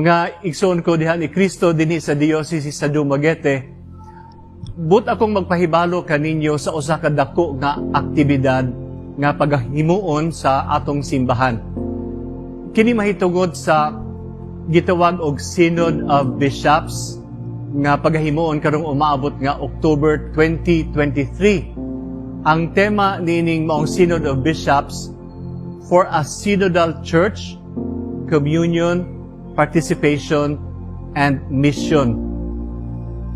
Mga igsoon ko diha ni Kristo dinhi sa Diocese sa Dumaguete, but akong magpahibalo kaninyo sa usa ka dako nga aktibidad nga pagahimuon sa atong simbahan. Kini mahitungod sa gitawag og Synod of Bishops nga pagahimuon karong umaabot nga October 2023. Ang tema niining maong Synod of Bishops, "For a Synodal Church, Communion, Participation, and Mission."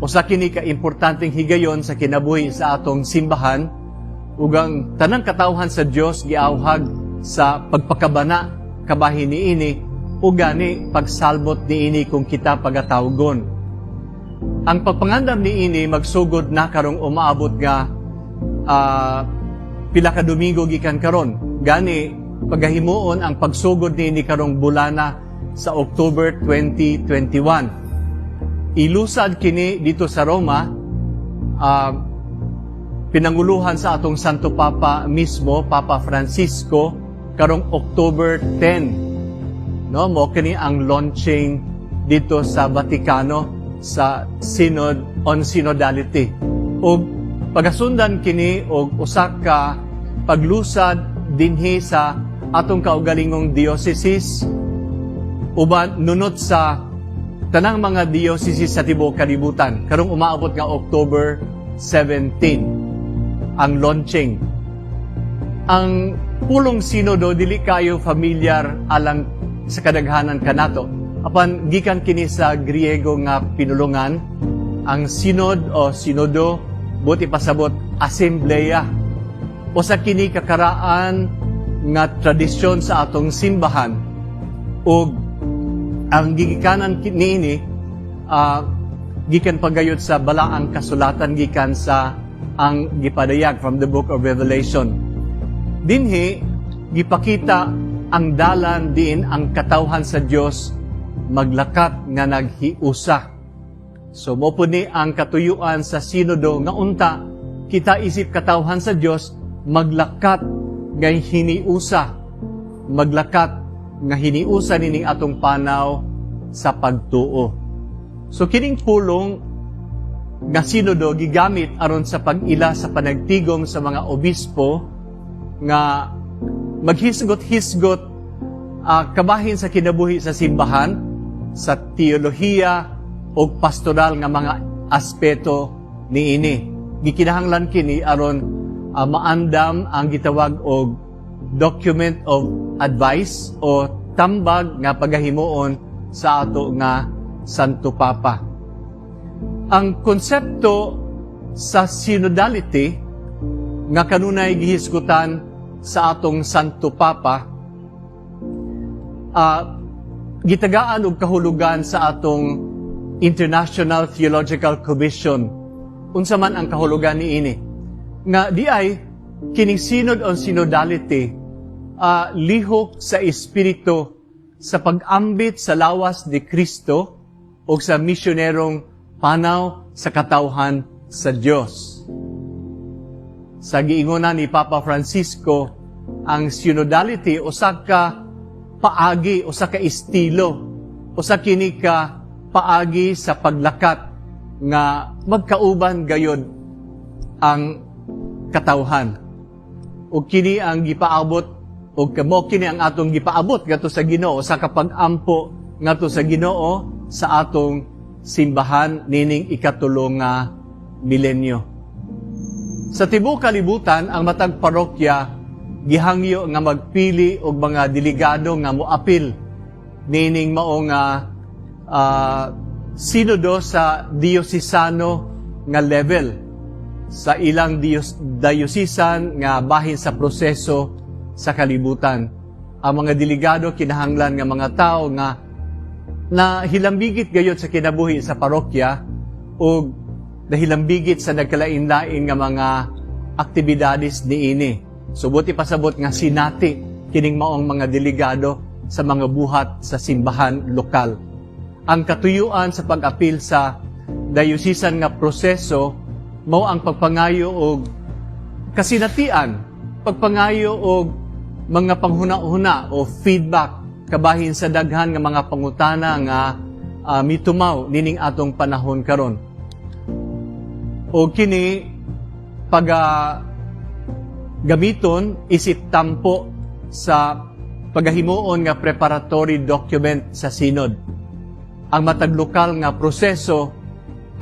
Usa kini ka importanteng higayon sa kinabuhi sa atong simbahan ug ang tanang katawhan sa Dios giawhag sa pagpakabana kabahin niini ug gani pagsalbot niini kung kita pagatawgon. Ang pagpangandam niini magsugod na karong umaabot nga pila ka Domingo gikan karon. Gani pagahimuon ang pagsugod niini karong bulana sa October 2021. Ilusad kini dito sa Roma, pinanguluhan sa atong Santo Papa mismo, Papa Francisco, karong October 10. No, mo kini ang launching dito sa Vatikano sa Synod on Synodality. Ug pagasundan kini og usa ka paglusad dinhi sa atong kaugalingong dioceses uban nunot sa tanang mga dioceses sa tibuok kalibutan karong umaabot nga October 17 ang launching. Ang pulong sinodo dili kayo familiar alang sa kadaghanan kanato. Apan gikan kini sa Griego nga pinulungan, ang synod o sinodo buot ipasabot asembleya. Usa kini kakaraan nga tradisyon sa atong simbahan ug ang gigikanan niini gikan pagayod sa balaang kasulatan, gikan sa ang gipadayag from the Book of Revelation. Dinhi gipakita ang dalan diin ang katawhan sa Dios maglakat nga naghiusa. So mo po ni ang katuyuan sa sinodo nga unta kita isip katawhan sa Dios maglakat nga hiniusa, maglakat nga hiniusa nining atong panaw sa pagtuo. So kining pulong nga sinodo gigamit aron sa pag-ila sa panagtigom sa mga obispo nga maghisgot-hisgot kabahin sa kinabuhi sa simbahan, sa teolohiya o pastoral nga mga aspeto niini. Gikinahanglan kini aron maandam ang gitawag og document of advice o tambag nga pagahimuon sa ato nga Santo Papa. Ang konsepto sa synodality nga kanunay gihisgutan sa atong Santo Papa gitagaan og kahulugan sa atong International Theological Commission. Unsa man ang kahulugan niini? Nga di ay kining synod on synodality lihok sa espiritu sa pag-ambit sa lawas ni Kristo o sa misyonerong panaw sa katawhan sa Dios. Sa giingonan ni Papa Francisco, ang synodality usa ka paagi, usa ka estilo, usa kini ka paagi sa paglakat nga magkauban gayod ang katawhan. Ug kini ang gipaabot ug kamo kini ang atong gipaabot ngadto sa Ginoo sa kapag-ampo ngadto sa Ginoo sa atong simbahan nining ikatulo nga milenyo. Sa tibuok kalibutan, ang matag parokya gihangyo nga magpili og mga delegado nga moapil nining mao nga sinodo sa diosesano nga level sa ilang diocesan nga bahin sa proseso sa kalibutan. Ang mga delegado kinahanglan nga mga tao nga na hilambigit gayod sa kinabuhi sa parokya ug nahilambigit sa nagkalain-lain nga mga aktibidades niini. So buot ipasabot nga sinati kining maong mga delegado sa mga buhat sa simbahan lokal. Ang katuyuan sa pag-apil sa diocesan nga proseso mao ang pagpangayo og kasinatian, pagpangayo og mga panghuna-huna o feedback kabahin sa daghan nga mga pangutana nga mitumaw nining atong panahon karon. O kini paga gamiton isip tampo sa pagahimuon nga preparatory document sa synod. Ang matag lokal nga proseso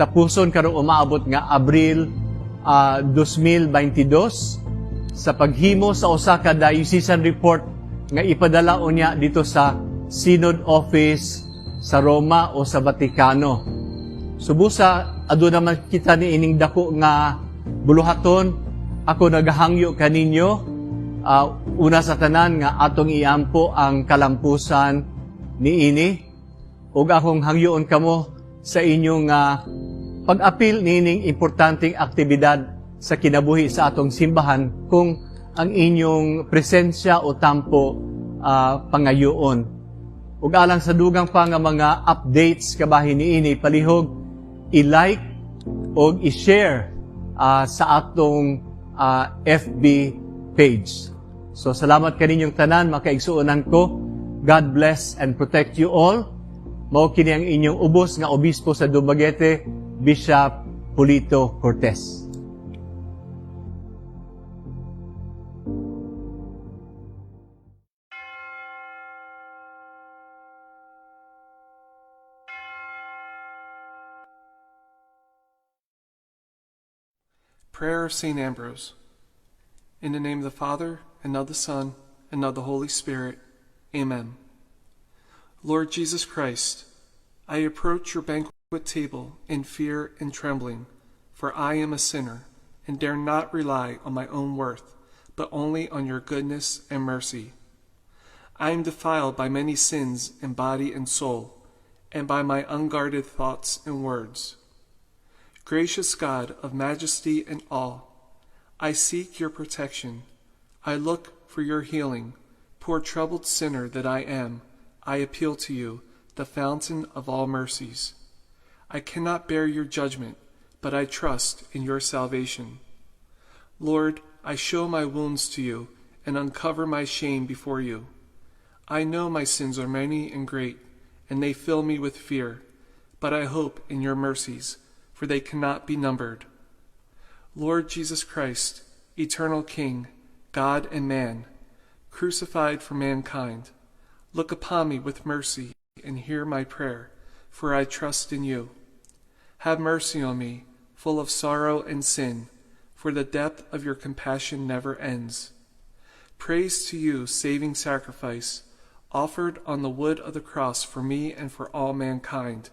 tapuson karong umaabot nga Abril 2022 sa paghimo sa usa ka diocesan report nga ipadala unya dito sa Synod Office sa Roma o sa Vatikano. Subusa aduna man kita ni ining dako nga buluhaton. Ako nagahangyo kaninyo, una sa tanan nga atong iampo ang kalampusan niini, ug akong hangyoon kamo sa inyong pag-apil niining importanteng aktibidad sa kinabuhi sa atong simbahan kung ang inyong presensya o tampo pangayoon. Ug alang sa dugang pa nga mga updates kabahin niini, palihog i-like o i-share sa atong FB page. So salamat kaninyong tanan, makaigsuonan ko. God bless and protect you all. Mao kini ang inyong ubos nga obispo sa Dumaguete, Bishop Polito Cortez. Prayer of St. Ambrose. In the name of the Father, and of the Son, and of the Holy Spirit. Amen. Lord Jesus Christ, I approach your banquet table in fear and trembling, for I am a sinner, and dare not rely on my own worth, but only on your goodness and mercy. I am defiled by many sins in body and soul, and by my unguarded thoughts and words. Gracious God of majesty and awe, I seek your protection. I look for your healing. Poor troubled sinner that I am, I appeal to you, the fountain of all mercies. I cannot bear your judgment, but I trust in your salvation. Lord, I show my wounds to you and uncover my shame before you. I know my sins are many and great, and they fill me with fear, but I hope in your mercies, for they cannot be numbered. Lord Jesus Christ, eternal King, God and man, crucified for mankind, look upon me with mercy and hear my prayer, for I trust in you. Have mercy on me, full of sorrow and sin, for the depth of your compassion never ends. Praise to you, saving sacrifice, offered on the wood of the cross for me and for all mankind.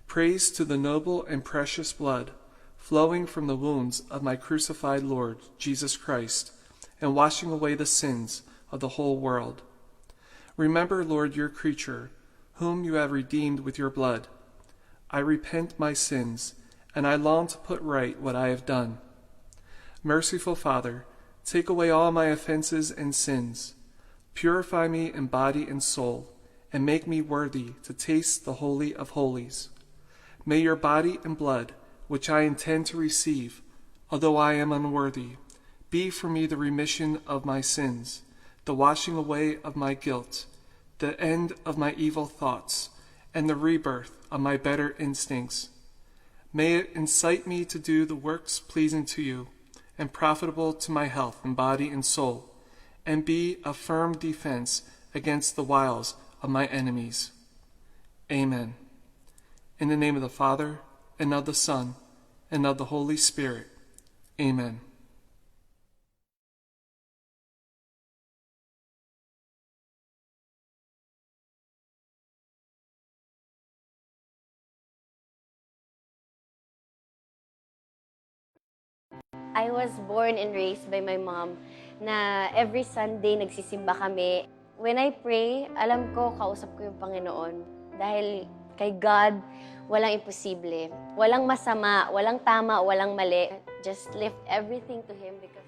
Praise to the noble and precious blood flowing from the wounds of my crucified Lord, Jesus Christ, and washing away the sins of the whole world. Remember, Lord, your creature, whom you have redeemed with your blood. I repent my sins, and I long to put right what I have done. Merciful Father, take away all my offenses and sins. Purify me in body and soul, and make me worthy to taste the Holy of Holies. May your body and blood, which I intend to receive, although I am unworthy, be for me the remission of my sins, the washing away of my guilt, the end of my evil thoughts, and the rebirth of my better instincts. May it incite me to do the works pleasing to you, and profitable to my health and body and soul, and be a firm defense against the wiles of my enemies. Amen. In the name of the Father, and of the Son, and of the Holy Spirit. Amen. I was born and raised by my mom na every Sunday nagsisimba kami. When I pray, alam ko, kausap ko yung Panginoon. Dahil kay God, walang imposible. Walang masama, walang tama, walang mali. Just lift everything to Him because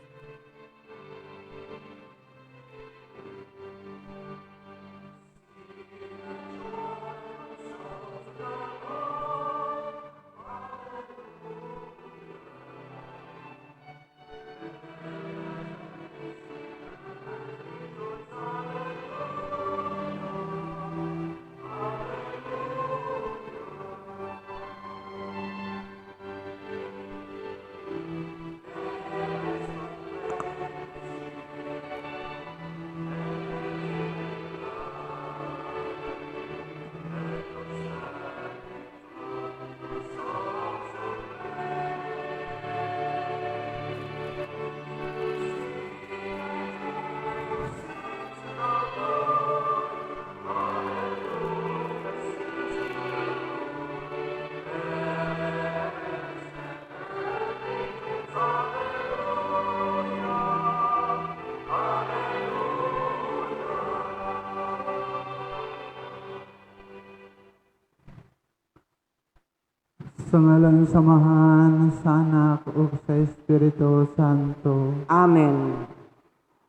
Sa ngalan sa Amahan, sa Anak, ug sa Espiritu Santo. Amen.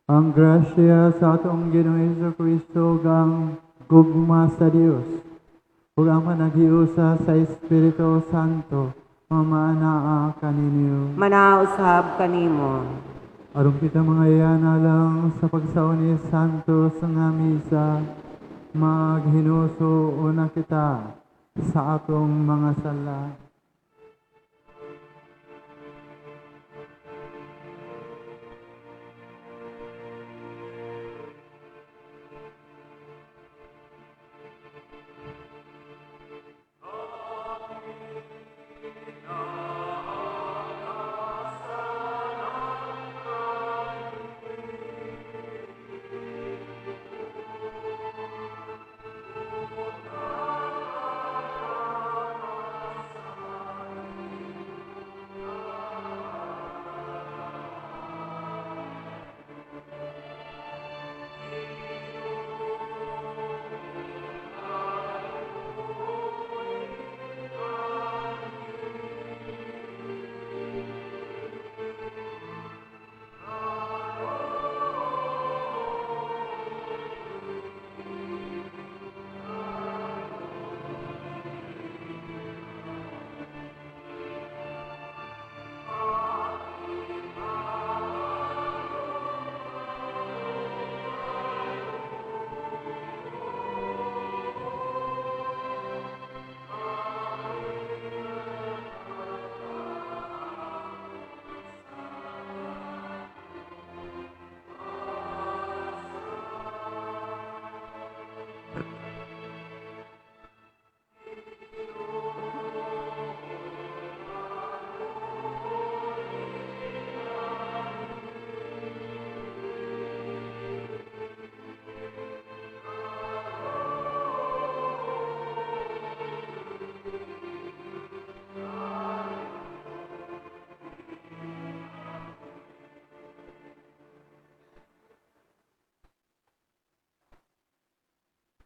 Ang grasya sa atong Ginoong Hesus Kristo ug ang gugma sa Dios ug ang panaghiusa sa Espiritu Santo mamanaa kaninyo. Manausab kanimo. Aron kita mga yana lang sa pagsaon ni Santo sa nga misa, maghinuso una kita sa atong mga sala.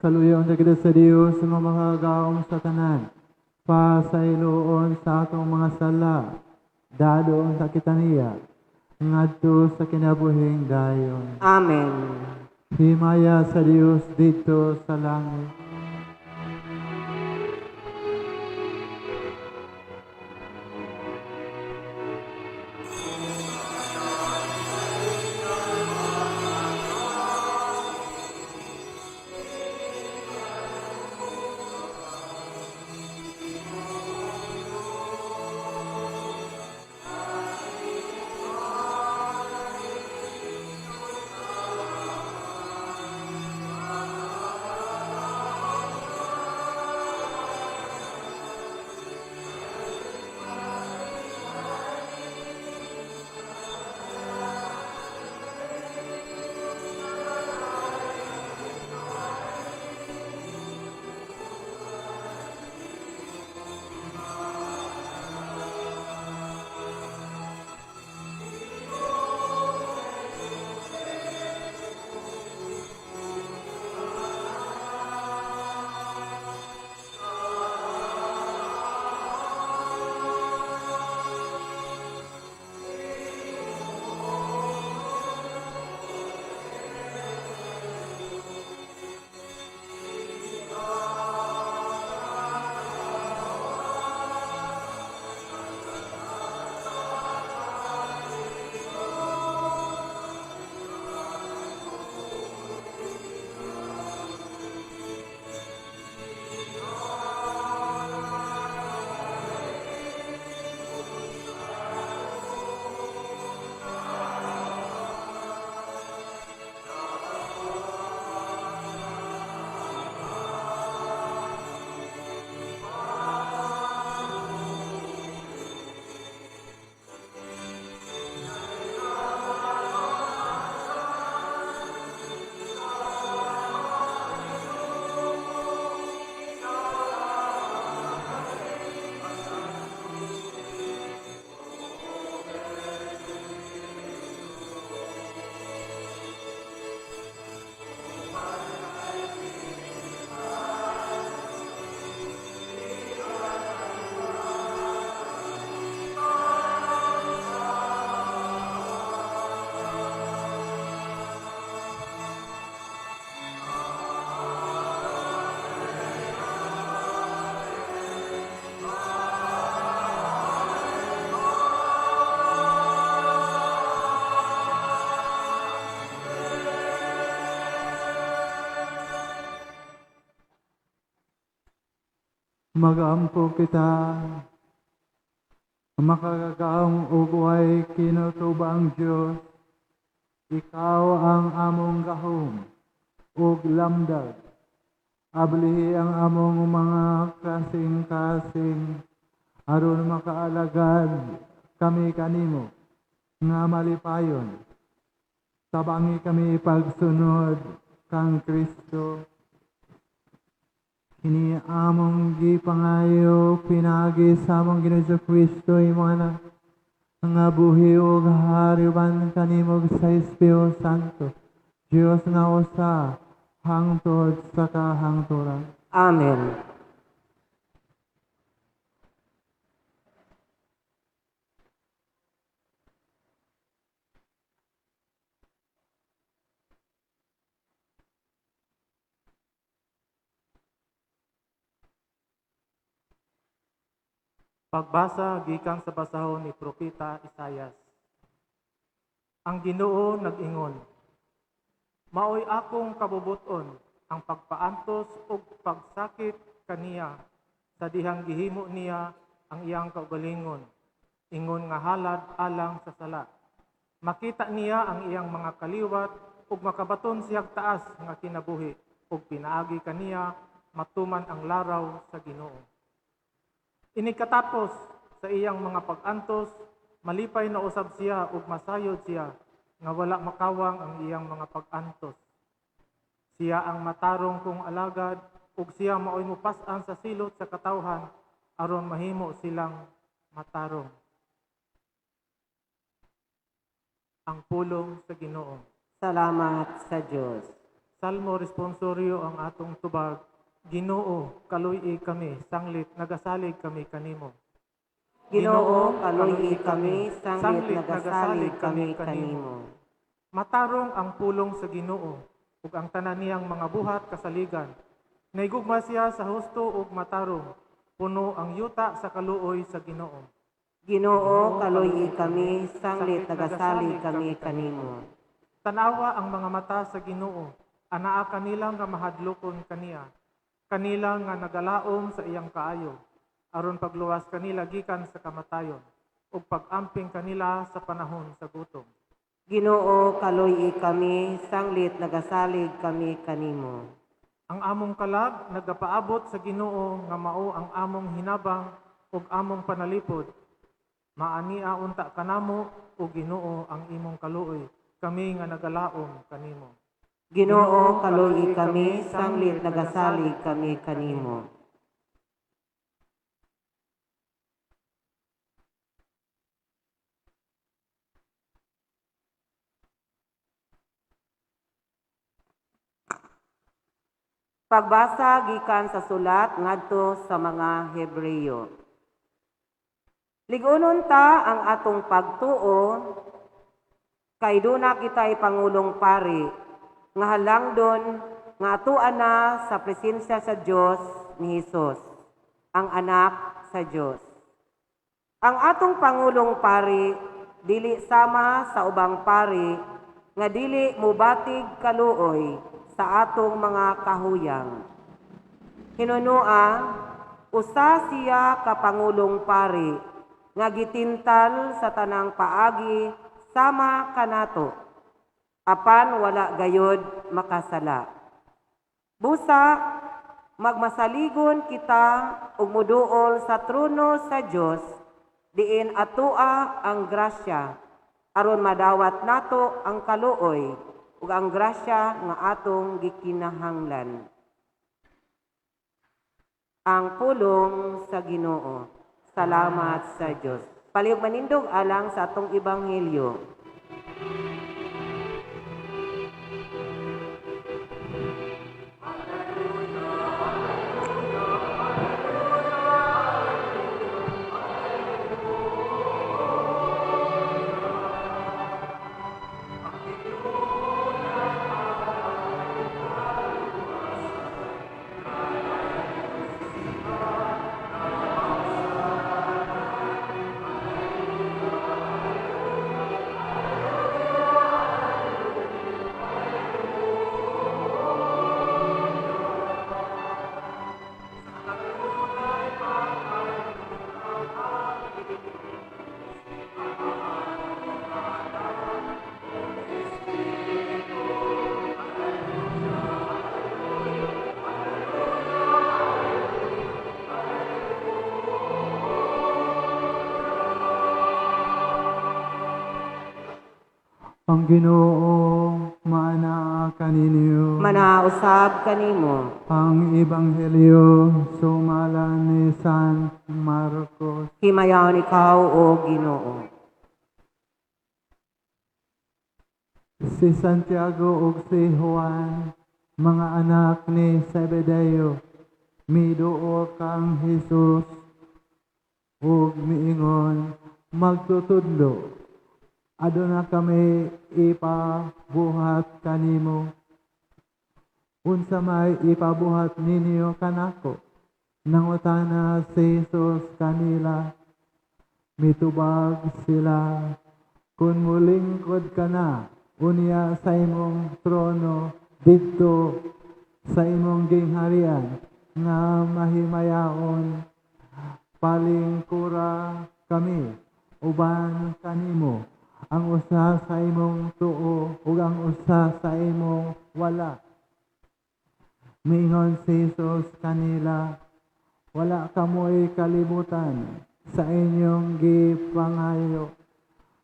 Kaluyaon na kita sa Dios nga makagaom sa tanan. Pasayloon sa atong mga sala, dadoon sa kita niya, ngadto sa kinabuhing dayon. Amen. Himaya sa Dios didto sa langit. Magampo kita, makagagahom ug way kinatubang Dios, ikaw ang among gahom ug lamdag. Ablihi ang among mga kasing-kasing aron makaalagad kami kanimo nga malipayon. Tabangi kami pagsunod kang Kristo. Kini among gipangayo pinaagi sa among Ginoo Kristo imong anak nga buhi ug hari uban kanimo sa Espiritu Santo. Dios nga usa hangtod sa kahangturan. Amen. Pagbasa gikan sa basahon ni Propeta Isayas. Ang Ginoo nag-ingon, maoy akong kabubuton ang pagpaantos ug pagsakit kaniya sa dihang gihimo niya ang iyang kaugalingon, ingon nga halad alang sa sala. Makita niya ang iyang mga kaliwat ug makabaton siyag taas nga kinabuhi ug pinaagi kaniya matuman ang laraw sa Ginoo. Inikatapos sa iyang mga pag-antos, malipay na usab siya ug masayod siya nga wala makawang ang iyang mga pag-antos. Siya ang matarong kong alagad ug siya maoy mupas-an sa silot sa katawhan aron mahimo silang matarong. Ang pulong sa Ginoo. Salamat sa Dios. Salmo responsorio ang atong tubag. Ginoo, kaluy-i kami, sanglit nagasalig kami kanimo. Ginoo, kaluy-i kami, sanglit nagasalig kami kanimo. Matarong ang pulong sa Ginoo ug ang tanan niyang mga buhat kasaligan. Naigugma siya sa husto ug matarong, puno ang yuta sa kaluoy sa Ginoo. Ginoo, kaluy-i kami, sanglit nagasalig kami kanimo. Tanawa ang mga mata sa Ginoo, anaa kanila nga mahadlokon kaniya, kanila nga nagalaom sa iyang kaayo, aron pagluwas kanila gikan sa kamatayon, ug pag-amping kanila sa panahon sa gutom. Ginoo, kaluy-i kami, sanglit nagasalig kami kanimo. Ang among kalag nagapaabot sa Ginoo nga mao ang among hinabang ug among panalipod. Maania unta kanamo o Ginoo ang imong kaluoy, kami nga nagalaom kanimo. Ginoo, kaluy-i kami, sanglit nagasalig kami kanimo. Pagbasa gikan sa sulat ngadto sa mga Hebreyo. Lig-unon ta ang atong pagtuo kay duna kitay pangulong pari nga halangdon nga atoa na sa presensya sa Dios ni Hesus, ang anak sa Dios. Ang atong pangulong pari dili sama sa ubang pari nga dili mubatig kaluoy sa atong mga kahuyang. Hinunua, usa siya ka pangulong pari nga gitintal sa tanang paagi sama kanato, apan wala gayod makasala. Busa magmasaligon kita ug muduol sa trono sa Dios, diin atoa ang grasya aron madawat nato ang kaluoy ug ang grasya nga atong gikinahanglan. Ang pulong sa Ginoo. Salamat sa Dios. Palihog manindog alang sa atong ebanghelyo. Ang Ginoo maanaa kaninyo. Manausab kanimo. Ang Ebanghelyo sumala ni San Marcos. Himayaon ikaw, O Ginoo. Si Santiago ug si Juan, mga anak ni Zebedeo, miduol kang Jesus ug miingon, "Magtutudlo, aduna kami ipabuhat kanimo." "Unsa may ipabuhat ninyo kanako?" nangutana si Jesus kanila. Mitubag sila, "Kung mulingkod ka na unya sa imong trono didto sa imong gingharian nga mahimayaon, palingkura kami uban kanimo, ang usa sa imong tuo ug ang usa sa imong wala." Miingon si Jesus kanila, "Wala kamoy kalibutan sa inyong gipangayo.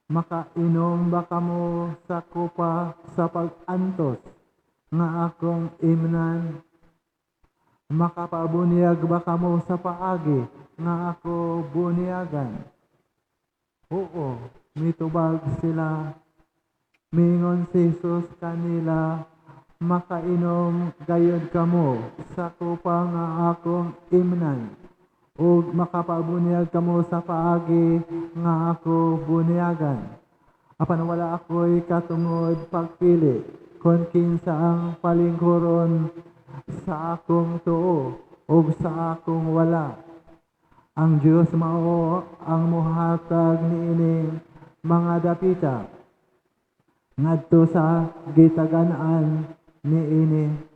Makainom ba kamo sa kupa sa pag-antos nga akong imnan? Makapabunyag ba kamo sa paagi nga ako bunyagan?" "Oo," mitubag sila. Mingon si Jesus kanila, "Makainom gayud kamo sa kupa nga akong imnan, ug makapabunyag kamo sa paagi nga ako bunyagan. Apan wala ako'y katungod pagpili kon kinsa ang palingkuron sa akong tuo ug sa akong wala. Ang Dios mao ang muhatag niining mga dapita ngadto sa gitagan-an niini."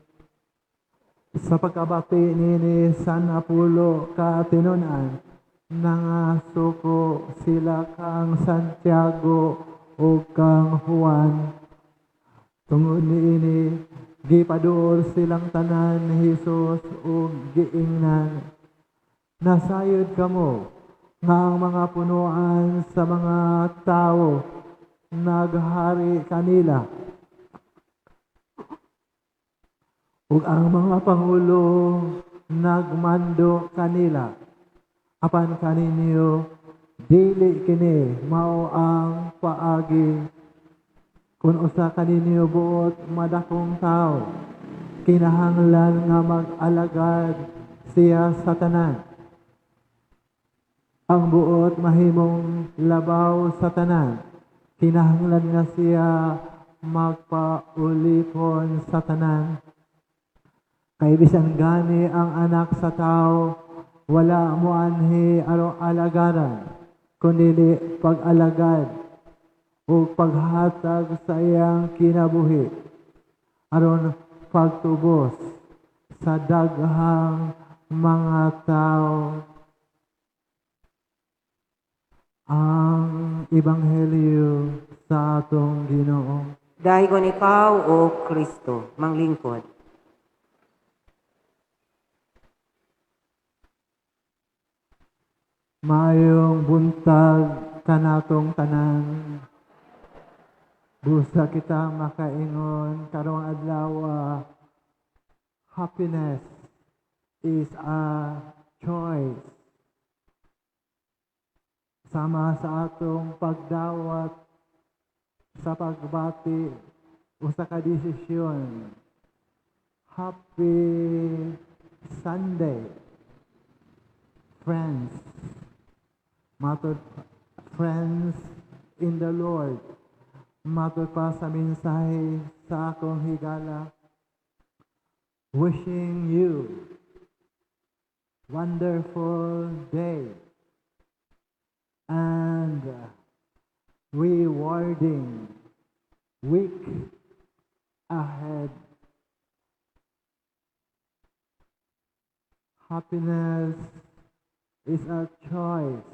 Sa pagkabati niini sa 10 ka tinun-an, nangasuko sila kang Santiago ug kang Juan. Tungod niini, gipaduol silang tanan ni Jesus ug giingnan, "Nasayod kamo nga ang mga punuan sa mga tawo naghari kanila, ug ang mga pangulo nagmando kanila. Apan kaninyo, dili kini mao ang paagi. Kung usa kaninyo buot madakong tawo, kinahanglan nga mag-alagad siya sa tanan. Ang buot mahimong labaw sa tanan, kinahanglan nga siya magpaulipon sa tanan. Kay bisan gani ang Anak sa Tao wala moanhi aron alagaran, kundi pag-alagad o paghatag sa iyang kinabuhi aron pagtubos sa daghang mga tao." Ang Ebanghelyo sa atong Ginoo. Dahigon ikaw, O Kristo, manglingkod. Maayong buntag kanatong tanan. Busa kita makaingon karong adlaw, happiness is a choice. Sama sa atong pagdawat sa pagbati usa ka desisyon. Happy Sunday, friends. Matod, friends in the Lord. Matod pa sa mensahe sa akong higala. Wishing you wonderful day and rewarding week ahead. Happiness is a choice.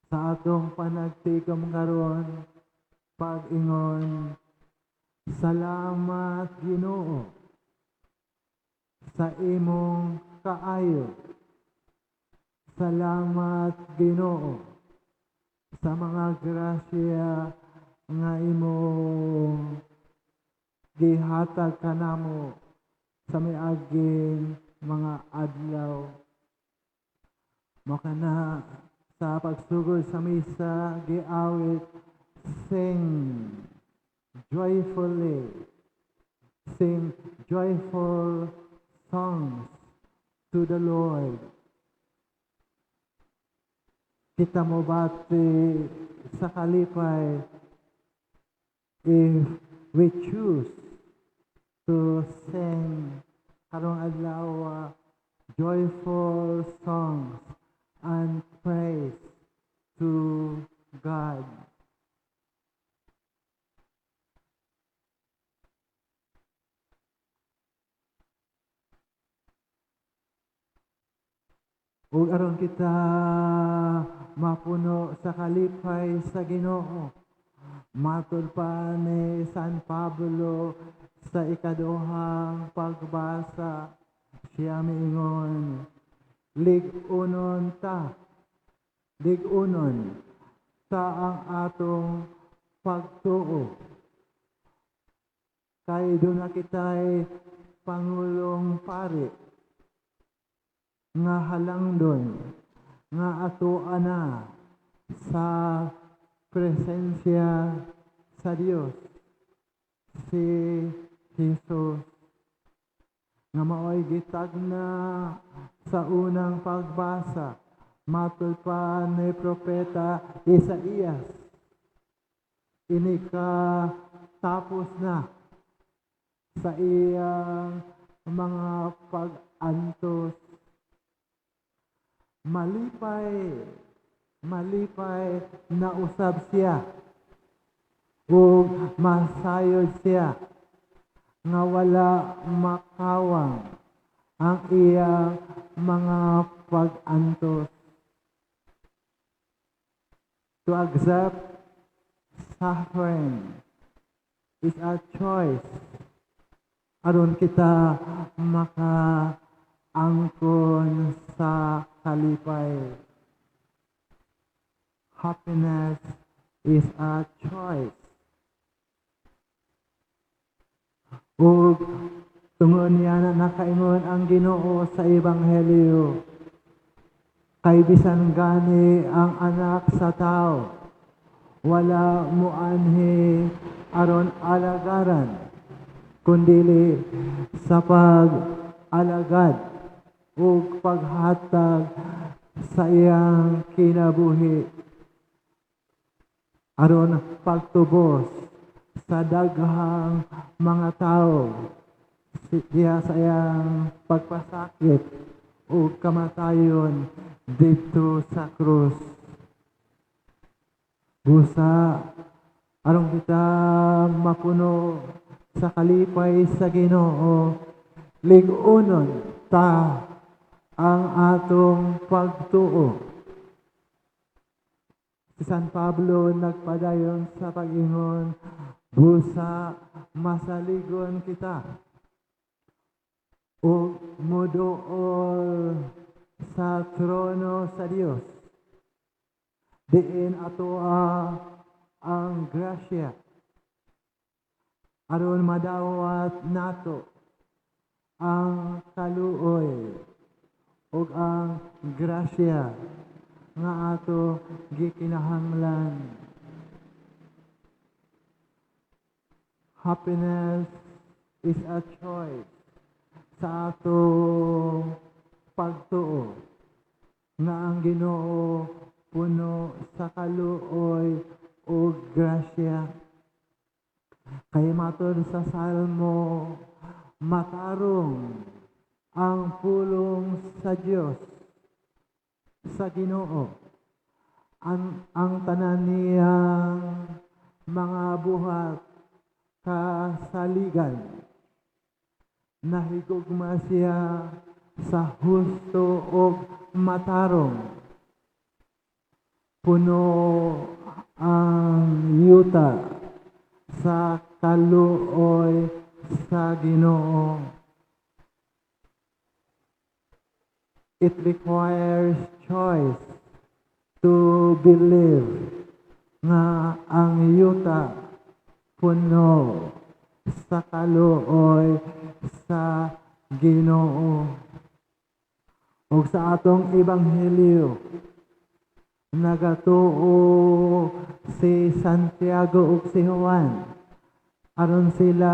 Sa atong panagtikom karon, pag-ingon, salamat Ginoo sa imong kaayo. Salamat Ginoo sa mga grasya nga imong gihatag kanamo sa miaging mga adlaw. Mao kana sa pagsugod sa misa giawit, "Sing joyfully, sing joyful songs to the Lord." Kita mobati sa kalipay if we choose to sing karong adlaw joyful songs and praise to God. Ug aron kita mapuno sa kalipay sa Ginoo, matud pa ni San Pablo sa ikaduhang pagbasa, siya miingon, lig-unon ta ang atong pagtuo. Kay duna kita'y pangulong pari nga halangdon nga atoa na sa presensya sa Dios, si Jesus, nga maoy gitagna sa unang pagbasa matud pa ni Propeta Isaías. Inika tapos na sa iyang mga pag-antos. Malipay, malipay na usab siya ug masayod siya nga wala makawang ang iyang mga pag-antos. To accept suffering is a choice aron kita makaangkon sa kalipay. Happiness is a choice. Ug tungod niya na nakaingon ang Ginoo sa Ebanghelyo, kay bisan gani ang Anak sa Tao wala moanhi aron alagaran, kundili sa pag-alagad ug paghatag sa iyang kinabuhi aron pagtubos sa daghang mga tao diha sa iyang pagpasakit ug kamatayon didto sa krus. Busa aron kita mapuno sa kalipay sa Ginoo, lig-unon ta ang atong pagtuo. Si San Pablo nagpadayon sa pag-ingon, busa masaligon kita ug moduol sa trono sa Dios, diin atoa ang grasya aron madawat nato ang kaluoy ug ang grasya nga ato gikinahanglan. Happiness is a choice sa ato pagtuo nga ang Ginoo puno sa kaluoy ug grasya. Kay matod sa Salmo, matarong ang pulong sa Dios, sa Ginoo. Ang tanan niyang mga buhat kasaligan. Nahigugma siya sa husto ug matarong. Puno ang yuta sa kaluoy sa Ginoo. It requires choice to believe nga ang yuta puno sa kaluoy sa Ginoo. Ug sa atong ebanghelyo, nagatuo si Santiago ug si Juan aron sila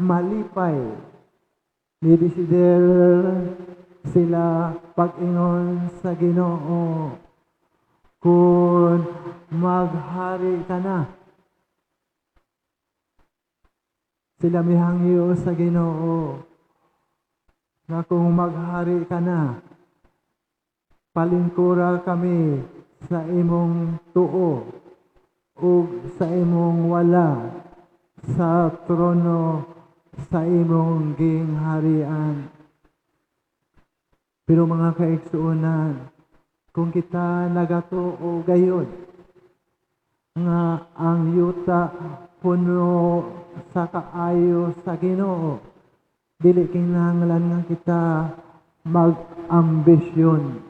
malipay. Nidesider sila pag-ingon sa Ginoo, "Kung maghari ka na." Sila mihangyo sa Ginoo nga kung maghari ka na, palingkura kami sa imong tuo ug sa imong wala sa trono sa imong gingharian. Pero mga kaigsuonan, kung kita nagatuo gayod nga ang yuta puno sa kaayo sa Ginoo, dili kinahanglan nga kita mag-ambisyon.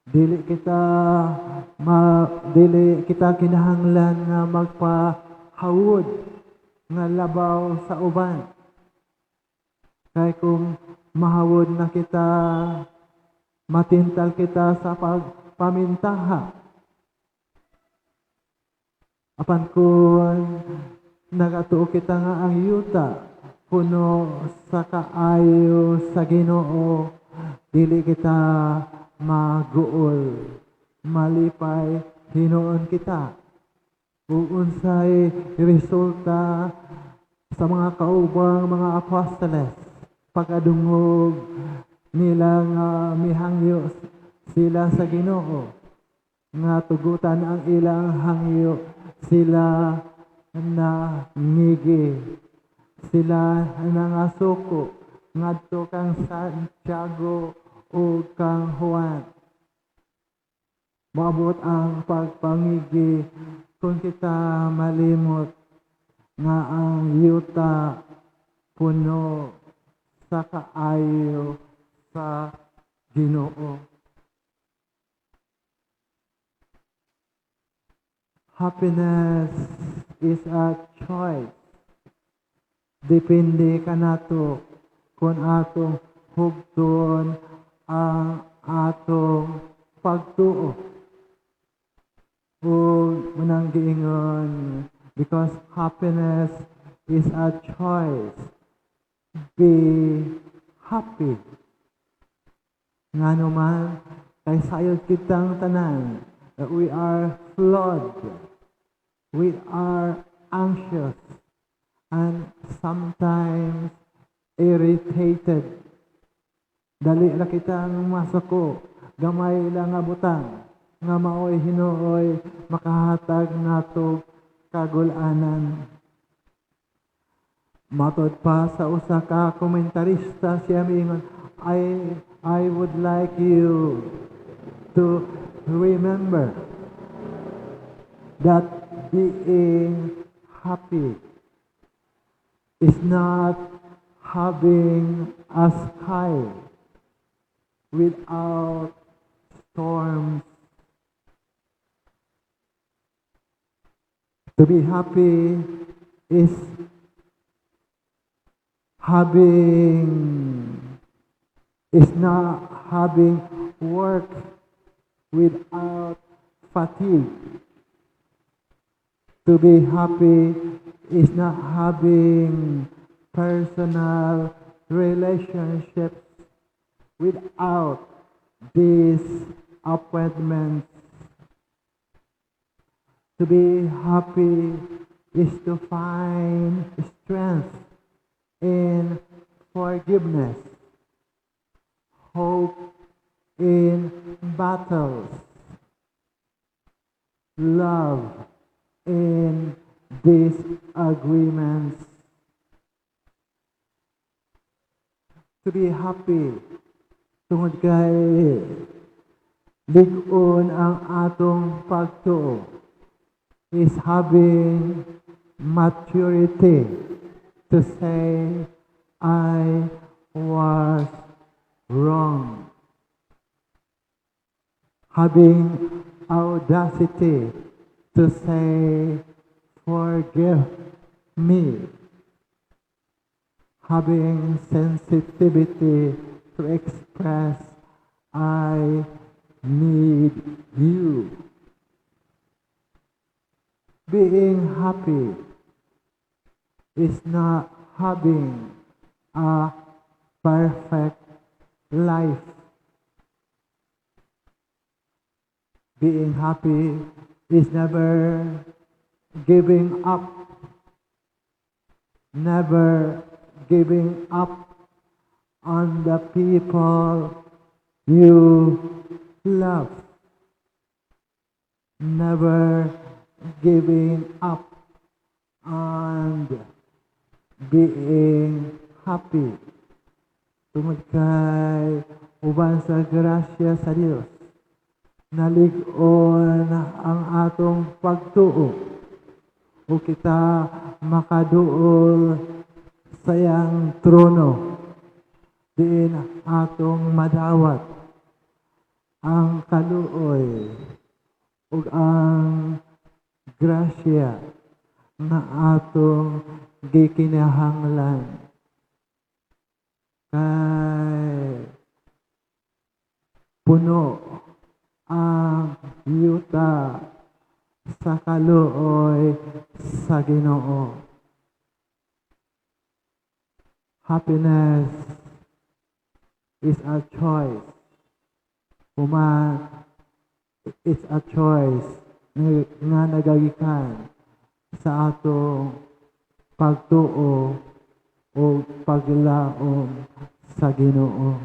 Dili kita kinahanglan nga magpahawod nga labaw sa uban. Kay kung mahawod na kita, matintal kita sa pagpamintaha. Apan kung nagatuo kita nga ang yuta puno sa kaayo sa Ginoo, dili kita maguol, malipay hinuon kita. Ug unsay resulta sa mga kaubang mga apostoles pagkadungog nila nga mihangyo sila sa Ginoo nga tugutan ang ilang hangyo? Sila na ngigi, sila nangasuko ngadto kang Santiago ug kang Juan. Moabot ang pagpangigi kung kita malimot nga ang yuta puno sa kaayo sa Ginoo. Happiness is a choice. Depende kanato kung atong hugton ang atong pagtuo. Ug munang giingon, because happiness is a choice, be happy. Ngano man, kay sayod kitang tanan that we are flawed, we are anxious, and sometimes irritated. Dali ra kitang masuko, gamay lang nga butang, nga maoy hinuoy makahatag nato kagulanan. Matod pa sa usa ka komentarista, siya miingon, "I would like you to remember that being happy is not having a sky without storms. To be happy is not having work without fatigue. To be happy is not having personal relationships without disappointments. To be happy is to find strength in forgiveness, hope in battles, love in disagreements. To be happy, tungod kay lig-on ang atong pagtuo, is having maturity to say, 'I was wrong.' Having audacity to say, 'Forgive.' me. Having sensitivity to express, "I need you." Being happy is not having a perfect life. Being happy is never giving up. Never giving up on the people you love. Never giving up on being happy. Tungod kay uban sa grasya sa Dios, nalig-on ang atong pagtuo o kita makaduol sa iyang trono, diin atong madawat ang kaluoy ug ang grasya nga atong gikinahanglan, kay puno ang yuta sa kaluoy sa Ginoo. Happiness is a choice. Human, it's a choice nga nagagikan sa atong pagtuo o paglaom sa Ginoo.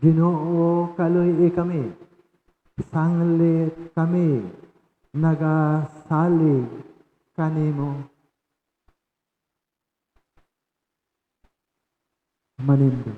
Ginoo, kaluy kami. Sanglit kami nagasalig kanimo. Manindog.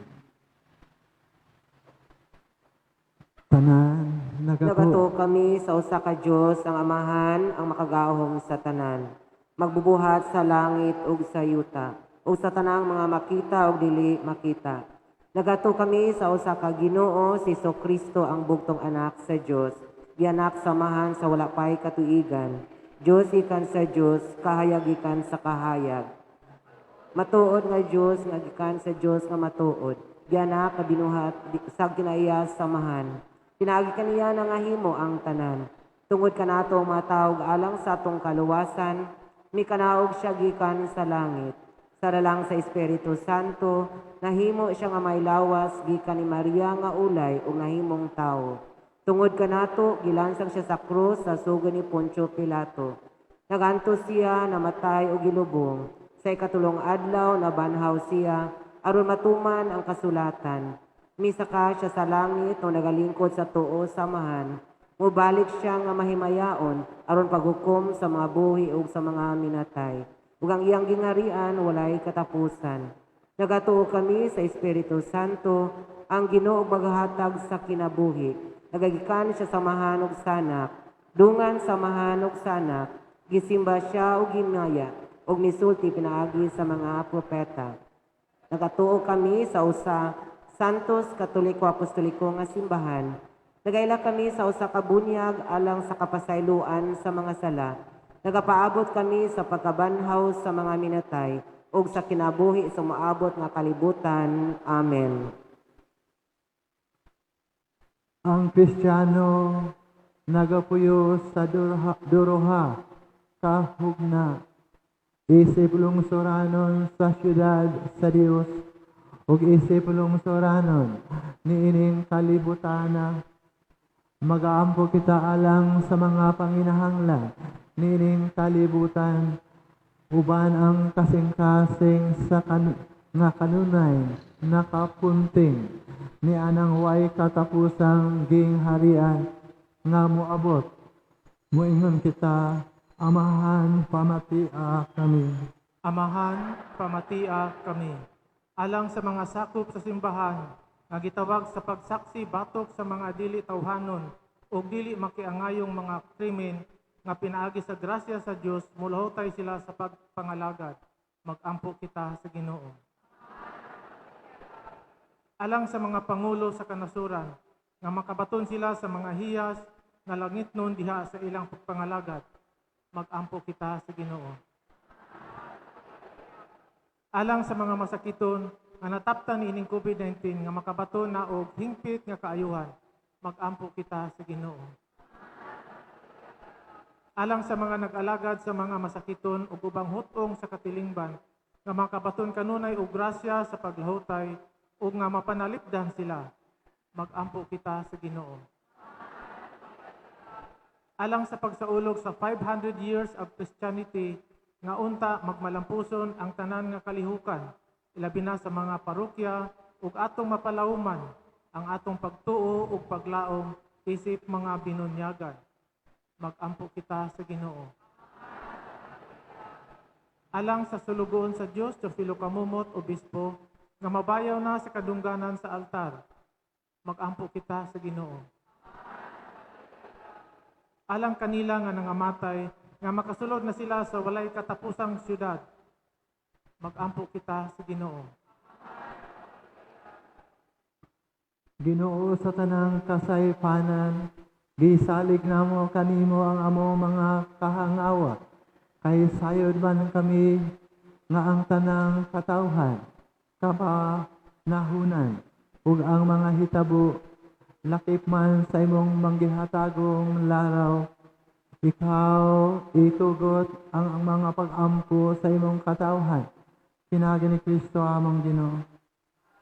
Tanan nagatuo. Nagatuo kami sa usa ka Dios, ang Amahan, ang makagagahom sa tanan, magbubuhat sa langit ug sa yuta, ug sa tanang mga makita ug dili makita. Nagatuo kami sa usa ka Ginoo, si Kristo, ang bugtong anak sa Dios, gianak sa Amahan sa wala pay katuigan. Dios gikan sa Dios, kahayag gikan sa kahayag. Matuod nga Dios nga gikan sa Dios nga matuod. Gianak nga binuhat sa kinaiya sa Amahan. Pinaagi kaniya nangahimo ang tanan. Tungod kanato mga tawo alang sa atong kaluwasan, mikanaog siya gikan sa langit. Sa lalang sa Espiritu Santo, nahimo siya nga may lawas gikan ni Maria nga ulay ug nahimong tawo. Tungod kanato gilansang siya sa krus sa sugod ni Poncio Pilato. Nagantos siya, namatay ug gilubong. Sa ikatulong adlaw nabanhaw siya aron matuman ang kasulatan. Misaka siya sa langit o nagalingkod sa tuo sa Amahan. Mubalik siya nga mahimayaon aron paghukom sa mga buhi ug sa mga minatay. Ug ang iyang gingarian walay katapusan. Nagatuo kami sa Espiritu Santo, ang Ginoo maghatag sa kinabuhi. Nagagikan siya sa Amahan ug Sanak. Dungan sa Amahan ug Sanak, gisimba siya ug gimaya ug misulti pinaagi sa mga propeta. Nagatuo kami sa usa Santos Katoliko Apostoliko nga simbahan. Nagaila kami sa usa ka bunyag alang sa kapasayloan sa mga sala. Nagapaabot kami sa pagkabanhaw sa mga minatay ug sa kinabuhi sa moabot nga kalibutan. Amen. Ang Kristiyano nagapuyo sa duroha kahugna, isip lungsuranon sa syudad sa Dios ug isip lungsuranon niining kalibutana. Magaampo kita alang sa mga panginahanglan niining kalibutan, uban ang kasing-kasing sa nga kanunay nakapunting ni anang way katapusang gingharian nga moabot. Moingon kita, Amahan, pamatia kami. Amahan, pamatia kami. Alang sa mga sakop sa simbahan nga gitawag sa pagsaksi batok sa mga dili tawhanon ug dili makiangayong mga krimen nga pinaagi sa grasya sa Dios mulahutay sila sa pagpangalagad. Magampo kita sa Ginoo. Alang sa mga pangulo sa kanasuran nga makabaton sila sa mga hiyas nga langitnon diha sa ilang pagpangalagad. Magampo kita sa Ginoo. Alang sa mga masakiton nga nataptan niining COVID-19 nga makabaton na og hingpit nga kaayuhan, magampo kita sa Ginoo. Alang sa mga nag-alagad sa mga masakiton ug ubang hut-ong sa katilingban nga makabaton kanunay og grasya sa paglahutay ug nga mapanalipdan sila, magampo kita sa Ginoo. Alang sa pagsaulog sa 500 years of Christianity nga unta magmalampuson ang tanan nga kalihukan, ilabi na sa mga parokya ug atong mapalawman ang atong pagtuo ug paglaom isip mga binunyagan, magampo kita sa Ginoo. Alang sa sulugoon sa Dios Teofilo Camomot, Obispo, nga mabayaw na sa kadungganan sa altar, magampo kita sa Ginoo. Alang kanila nga nangamatay, nga makasulod na sila sa walay katapusang syudad, magampo kita sa Ginoo. Ginoo sa tanang kasaypanan, gisalig namo kanimo ang among mga kahangawa, kay sayod man kami nga ang tanang katawhan, kapanahunan, ug ang mga hitabo, lakip man sa imong manggihatagong laraw, ikaw itugot ang mga pag-ampo sa imong katawhan. Pinaagi ni Kristo among Ginoo.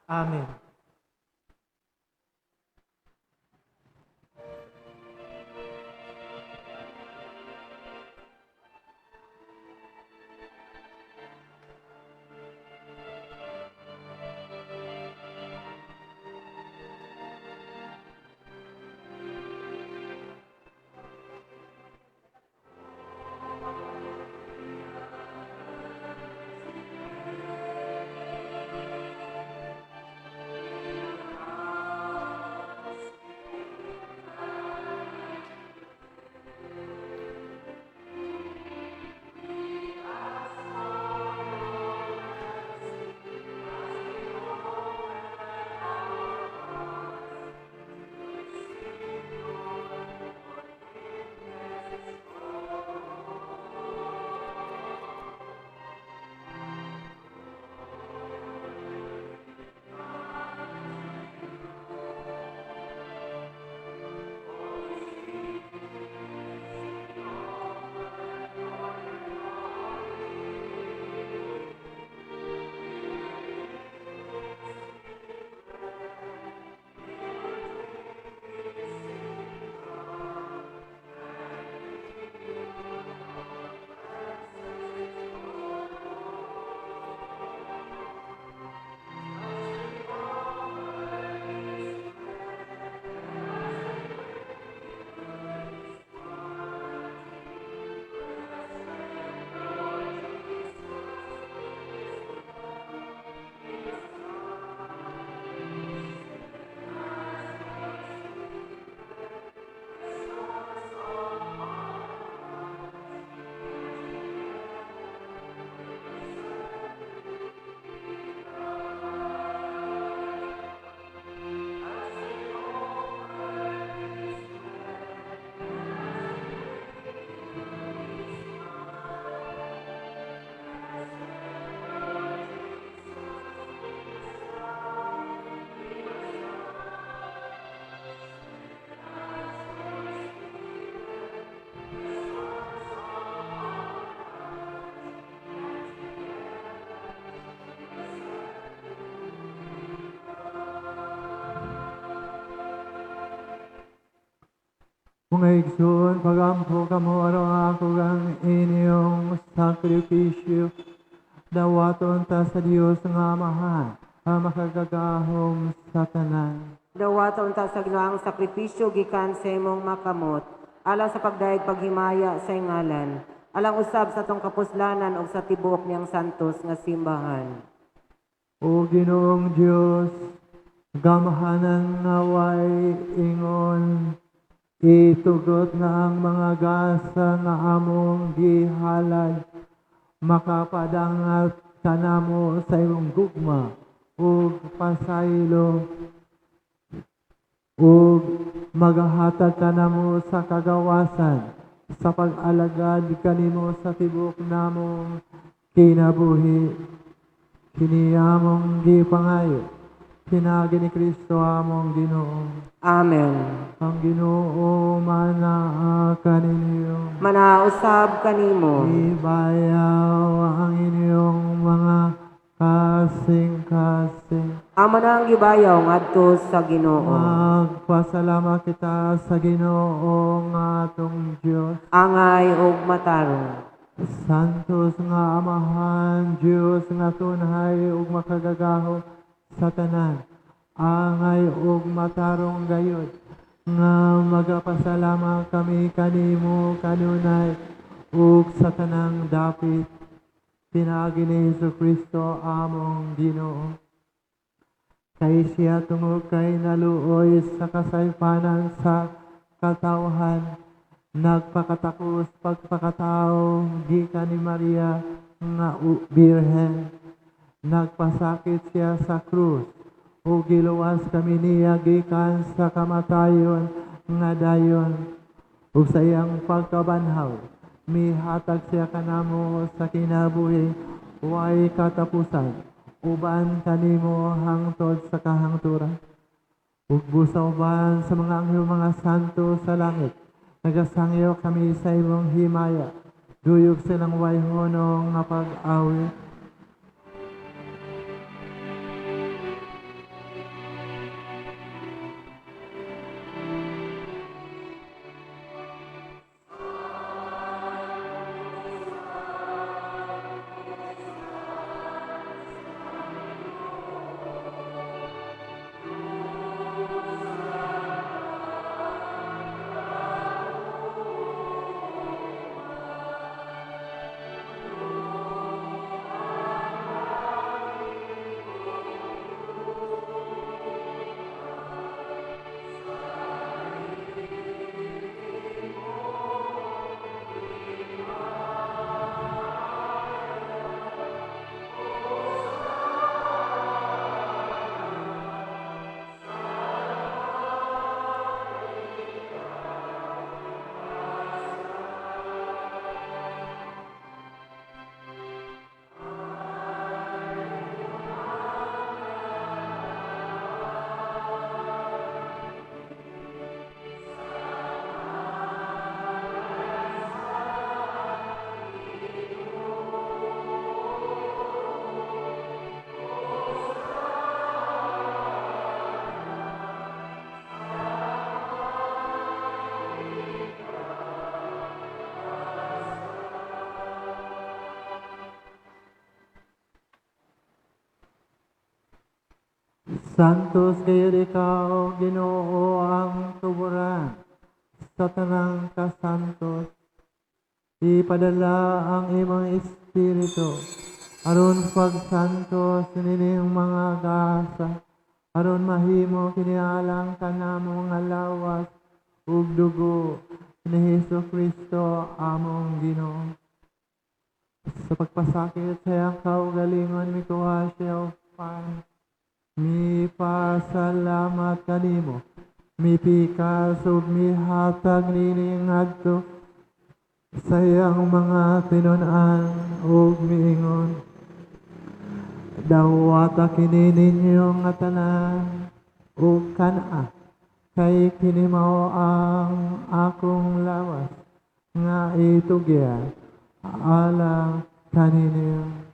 Amen. Mga igsoon, pagampo kamo aron ako ang inyong sakripisyo. Dawaton ta sa Dios nga Amahan, ang makagagahom sa tanan. Dawaton ta sa Ginoo ang sakripisyo gikan sa imong makamot, alang sa pagdayeg paghimaya sa ngalan, alang usab sa atong kapuslanan ug sa tibuok niyang santos nga simbahan. O Ginoong Dios, gamahanan nga way ingon, itugot na ang mga gasa nga among gihalad, makapadangat kanamo sa imong gugma ug pasaylo, ug magahatag kanamo sa kagawasan sa pag-alagad kanimo sa tibuok namong kinabuhi. Kini among gipangayo pinaagi ni Kristo among Ginoo. Amen. Ang Ginoo manaa kaninyo. Manausab kanimo. Ibayaw ang inyong mga kasing-kasing. Amo nang gibayaw ngadto sa Ginoo. Magpasalamat kita sa Ginoo nga atong Dios. Angay ug matarong. Santos nga Amahan, Dios nga tunhay ug makagagahom sa tanan. Angay ug matarong gayod nga magapasalamat kami kanimo kanunay ug sa tanang dapit pinaagi ni Hesus Kristo among Ginoo. Kay siya tungod kay naluoy sa kasaypanan sa katawhan, nagpakatakos pagpakatao gikan ni Maria nga Birhen. Nagpasakit siya sa krus ug giluwas kami niya gikan sa kamatayon nga dayon. Ug sa iyang pagkabanhaw, mihatag siya kanamo sa kinabuhi way katapusan, uban kanimo hangtod sa kahangturan. Ug busa uban sa mga anghel mga santo sa langit, nagasangyo kami sa imong himaya, duyog silang way hunong nga pag-awit. Santos kayo ikaw, Ginoo, ang tuburan sa tanang kasantos. Ipadala ang imong espiritu aron pagsantos nining mga gasa, aron mahimo kini alang kanamo nga lawas ug dugo ni Hesus Kristo among Ginoo. Sa pagpasakit sa iyang kaugalingon mikuha siya og pan. Mipasalamat kanimo, mipikas ug mihatag niini ngadto sa iyang mga tinun-an ug miingon: Dawata kini ninyo nga tanan ug kan-a, kay kini mao ang akong lawas nga itugyan alang kaninyo.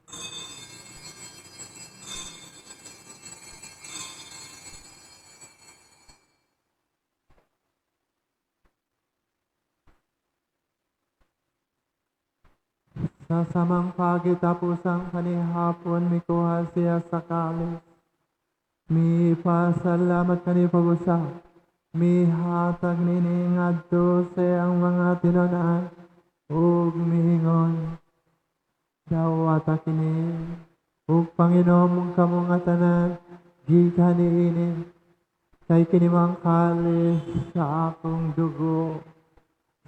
Sa samang pagitapusan kanihapon, mikuha siya sa kalis. Mipasalamat kani pag-usap. Mihatag nini ngadto sa iyang mga tinun-an ug miingon: Dawata kini ug Panginoon kamo nga tanan gikan niini, kay kini man kalis sa akong dugo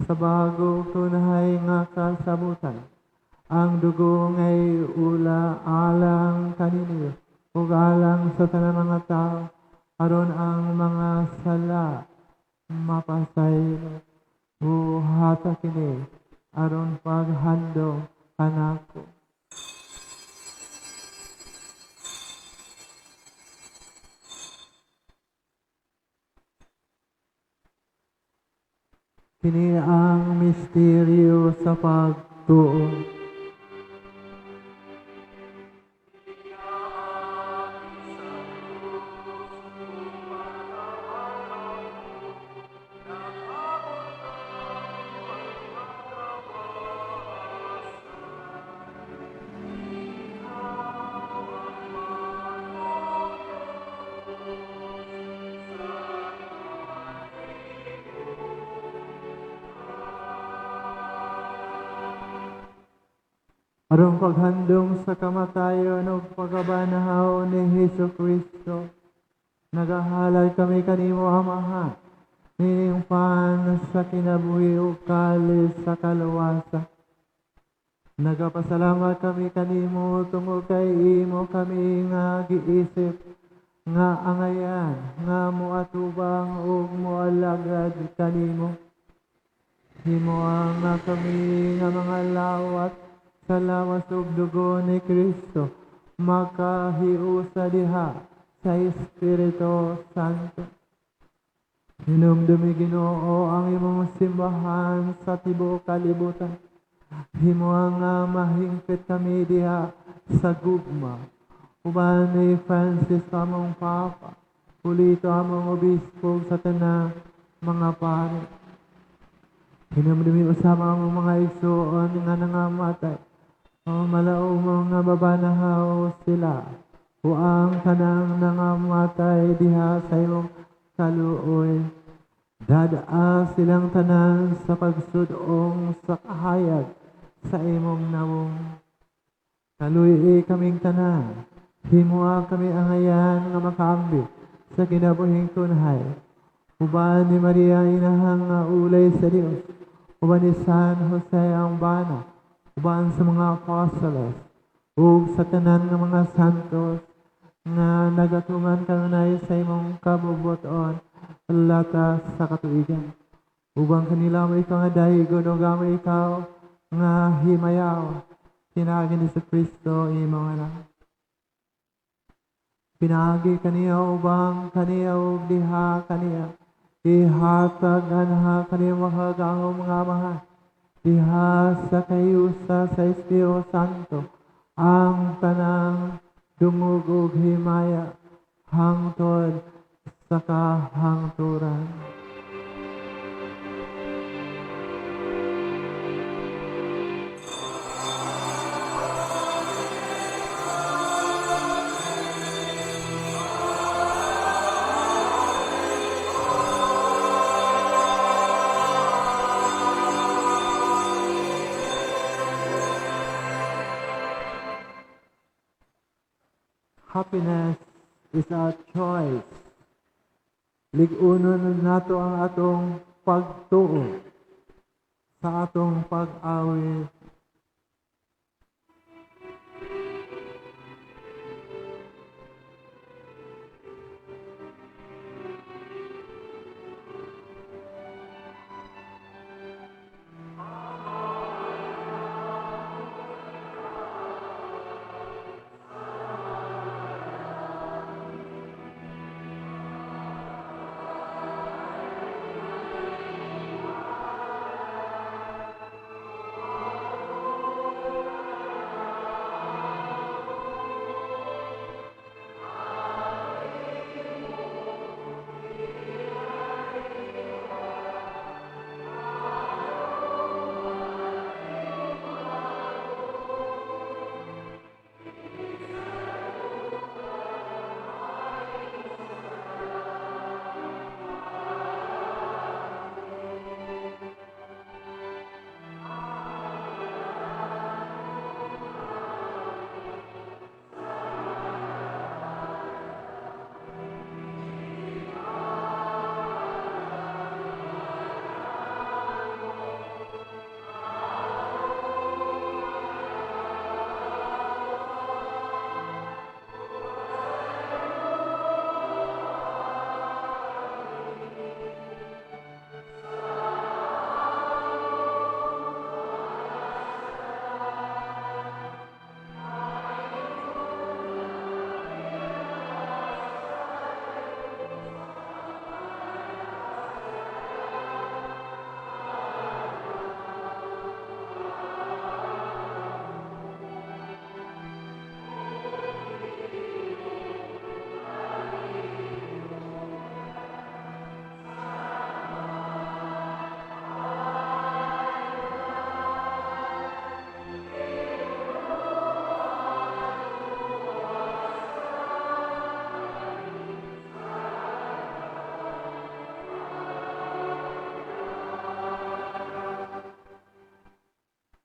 sa bago tunhay nga kasabutan. Ang dugo ngay ula alang kaninyo ug alang sa tanang mga tao, aron ang mga sala mapasaylo. Buhata kini aron paghandom kanako. Kini ang misteryo sa pagtuo. Aron paghandom sa kamatayon ug pagkabanhaw ni Hesus Kristo, nagahalad kami kanimo, Amahan, nining pan sa kinabuhi ug kalis sa kaluwasan. Nagapasalamat kami kanimo tungod kay imo kami nga giisip nga angayan nga moatubang ug moalagad kanimo. Himo nga kami nga mga lawat sa lawas ug dugo ni Kristo, makahiusa diha sa Espiritu Santo. Hinumdumi, Ginoo, ang imong simbahan sa tibuok kalibutan. Himo nga mahingpit kami diha sa gugma. Uban ni Francis among Papa, Julito among Obispo, sa tanang mga pare. Hinumdumi usab ang mga igsoon nga nangamatay, o malaumong nga babanahaw sila, o ang tanang nangamatay diha sa imong kaluoy. Dad-a silang tanan sa pagsud-ong sa kahayag sa imong nawong. Kaluy-i kaming tanan, himoa kami angayan nga makaambi sa kinabuhing tunhay. Uban ni Maria inahang nga ulay sa Dios, uban ni San Jose ang bana, uban sa mga apostoles, ug sa tanan nga mga santos nga nagatuman kanunay sa imong kabubuton latas sa katuigan. Ubang kanila mo ikaw nga daigon ug amo ikaw nga himayaw, pinaagi ni sa Kristo imong anak. Pinaagi kaniya ubang kaniya ug diha kaniya ihatag anha kaniya makagahom nga Amahan diha sa kayusa sa Espiritu Santo ang tanang dungog ug himaya hangtod sa kahangturan. Happiness is a choice. Lig-unon nato ang atong pagtuo sa atong pag-awit.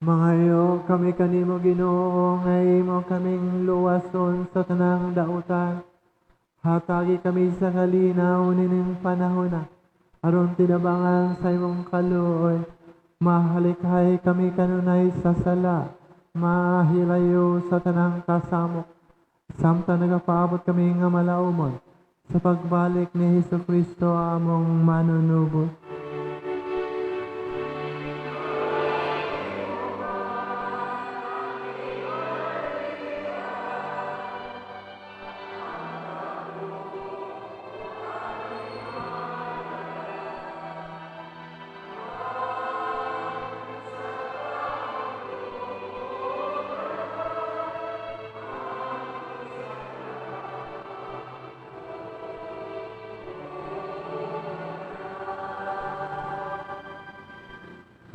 Mangayo kami kanimo, Ginoo, nga imo kaming luwason sa tanang dautan. Hatagi kami sa kalinaw nining panahona, aron tinabangan sa imong kaluoy. Mahalikay kami kanunay sa sala, mahilayo sa tanang kasamok. Samtang nagapaabot kami nga malaumon sa pagbalik ni Hesus Kristo among manunubos.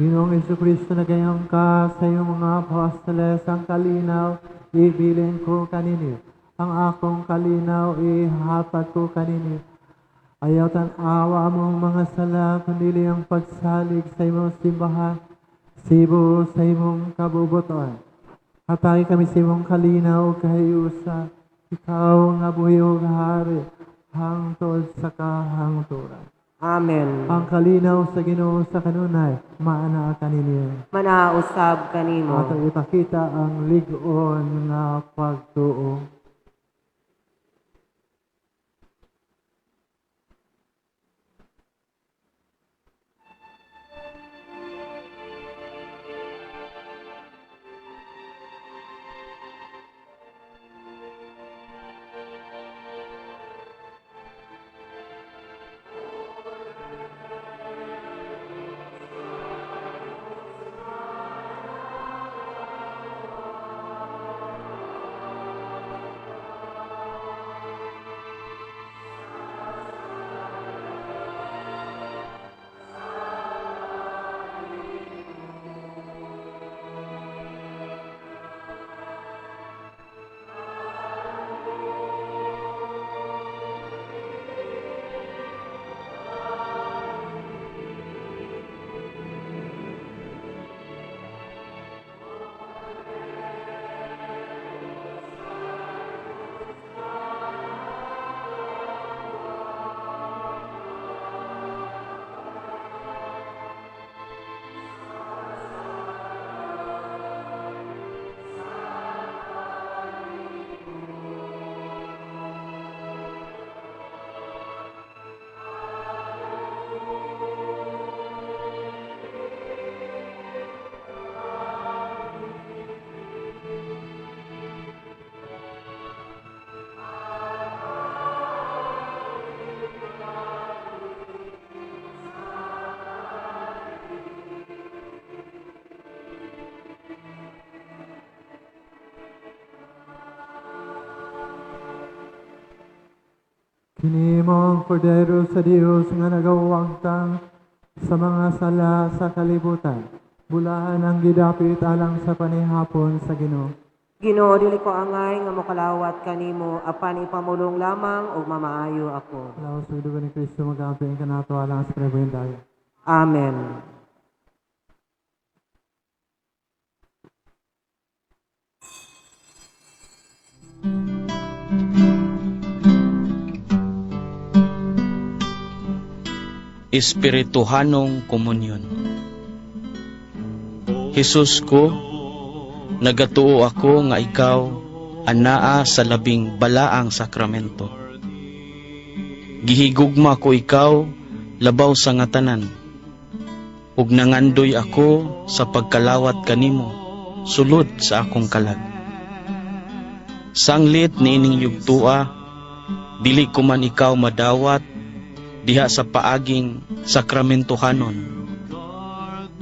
Ginoong Hesukristo, nagayon ka sa iyong mga apostoles, ang kalinaw, ibilin ko kaninyo. Ang akong kalinaw, ihatag ko kaninyo. Ayaw tan-awa mong mga sala, kundi ang pagsalig sa imong simbahan, sibo sa imong kabubuton. Hatagi kami sa imong kalinaw, kahiusa, ikaw nga buhi ug hari, hangtod sa kahangturan. Amen. Ang kalinaw sa Ginoo sa kanunay, maanaa kaninyo. Manausab kanimo. Atong ipakita ang lig-on nga pagtuo. Kini mo ang Kordero sa Dios nga nagawagtang sa mga sala sa kalibutan. Bulahan ang gidapit alang sa panihapon sa Ginoo. Ginoo, dili ko angay nga mokalawat kanimo, apan ipamulong lamang ug mamaayo ako. Lawas sa dugo ni Kristo magapi ang kanato alang sa kinabuhing dayon. Amen. Espirituhanong komunyon. Jesus ko, nagatuo ako nga ikaw anaa sa labing balaang sakramento. Gihigugma ko ikaw labaw sa nga tanan, ug nangandoy ako sa pagkalawat kanimo sulod sa akong kalag. Sanglit niining yugtua, dili ko man ikaw madawat diha sa paaging sakramentohanon.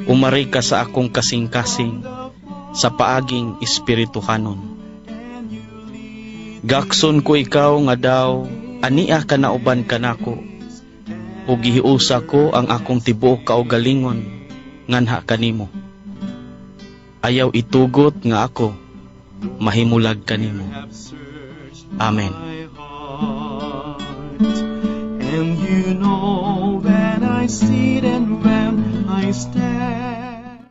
Umari ka sa akong kasing-kasing sa paaging espirituhanon. Gakson ko ikaw nga daw ania ka nauban kanako, ug gihiusa ko ang akong tibuok kaugalingon nganha kanimo. Ayaw itugot nga ako mahimulag kanimo. Amen. And you know when I sit and when I stand.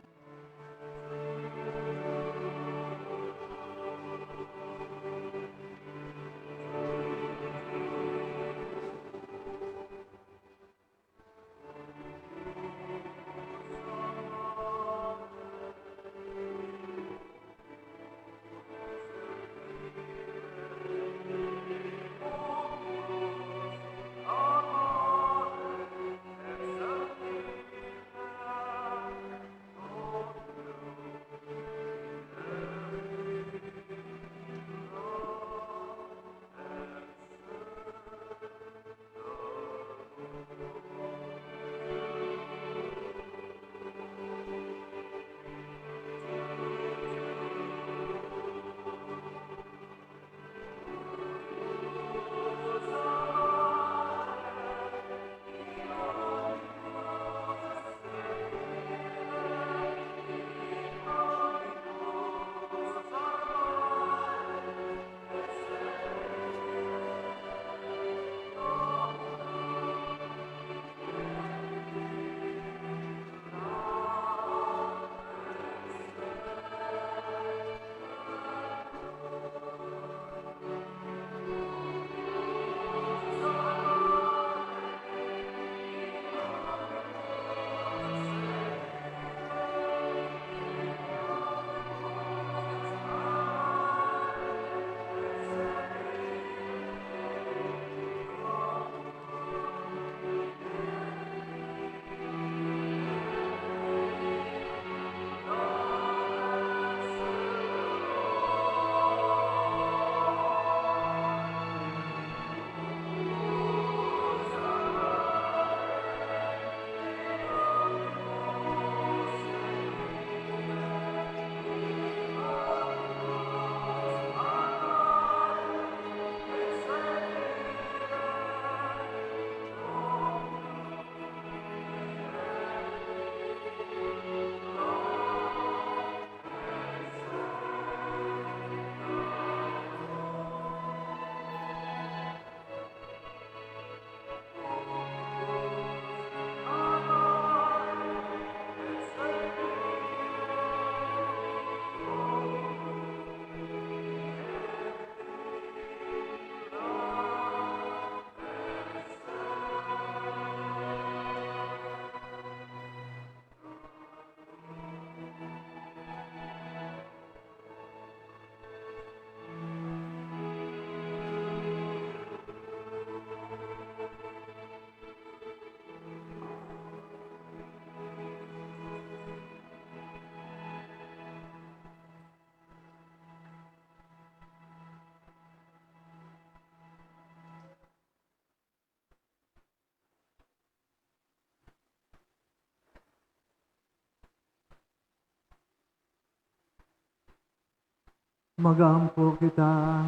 Magampo kita.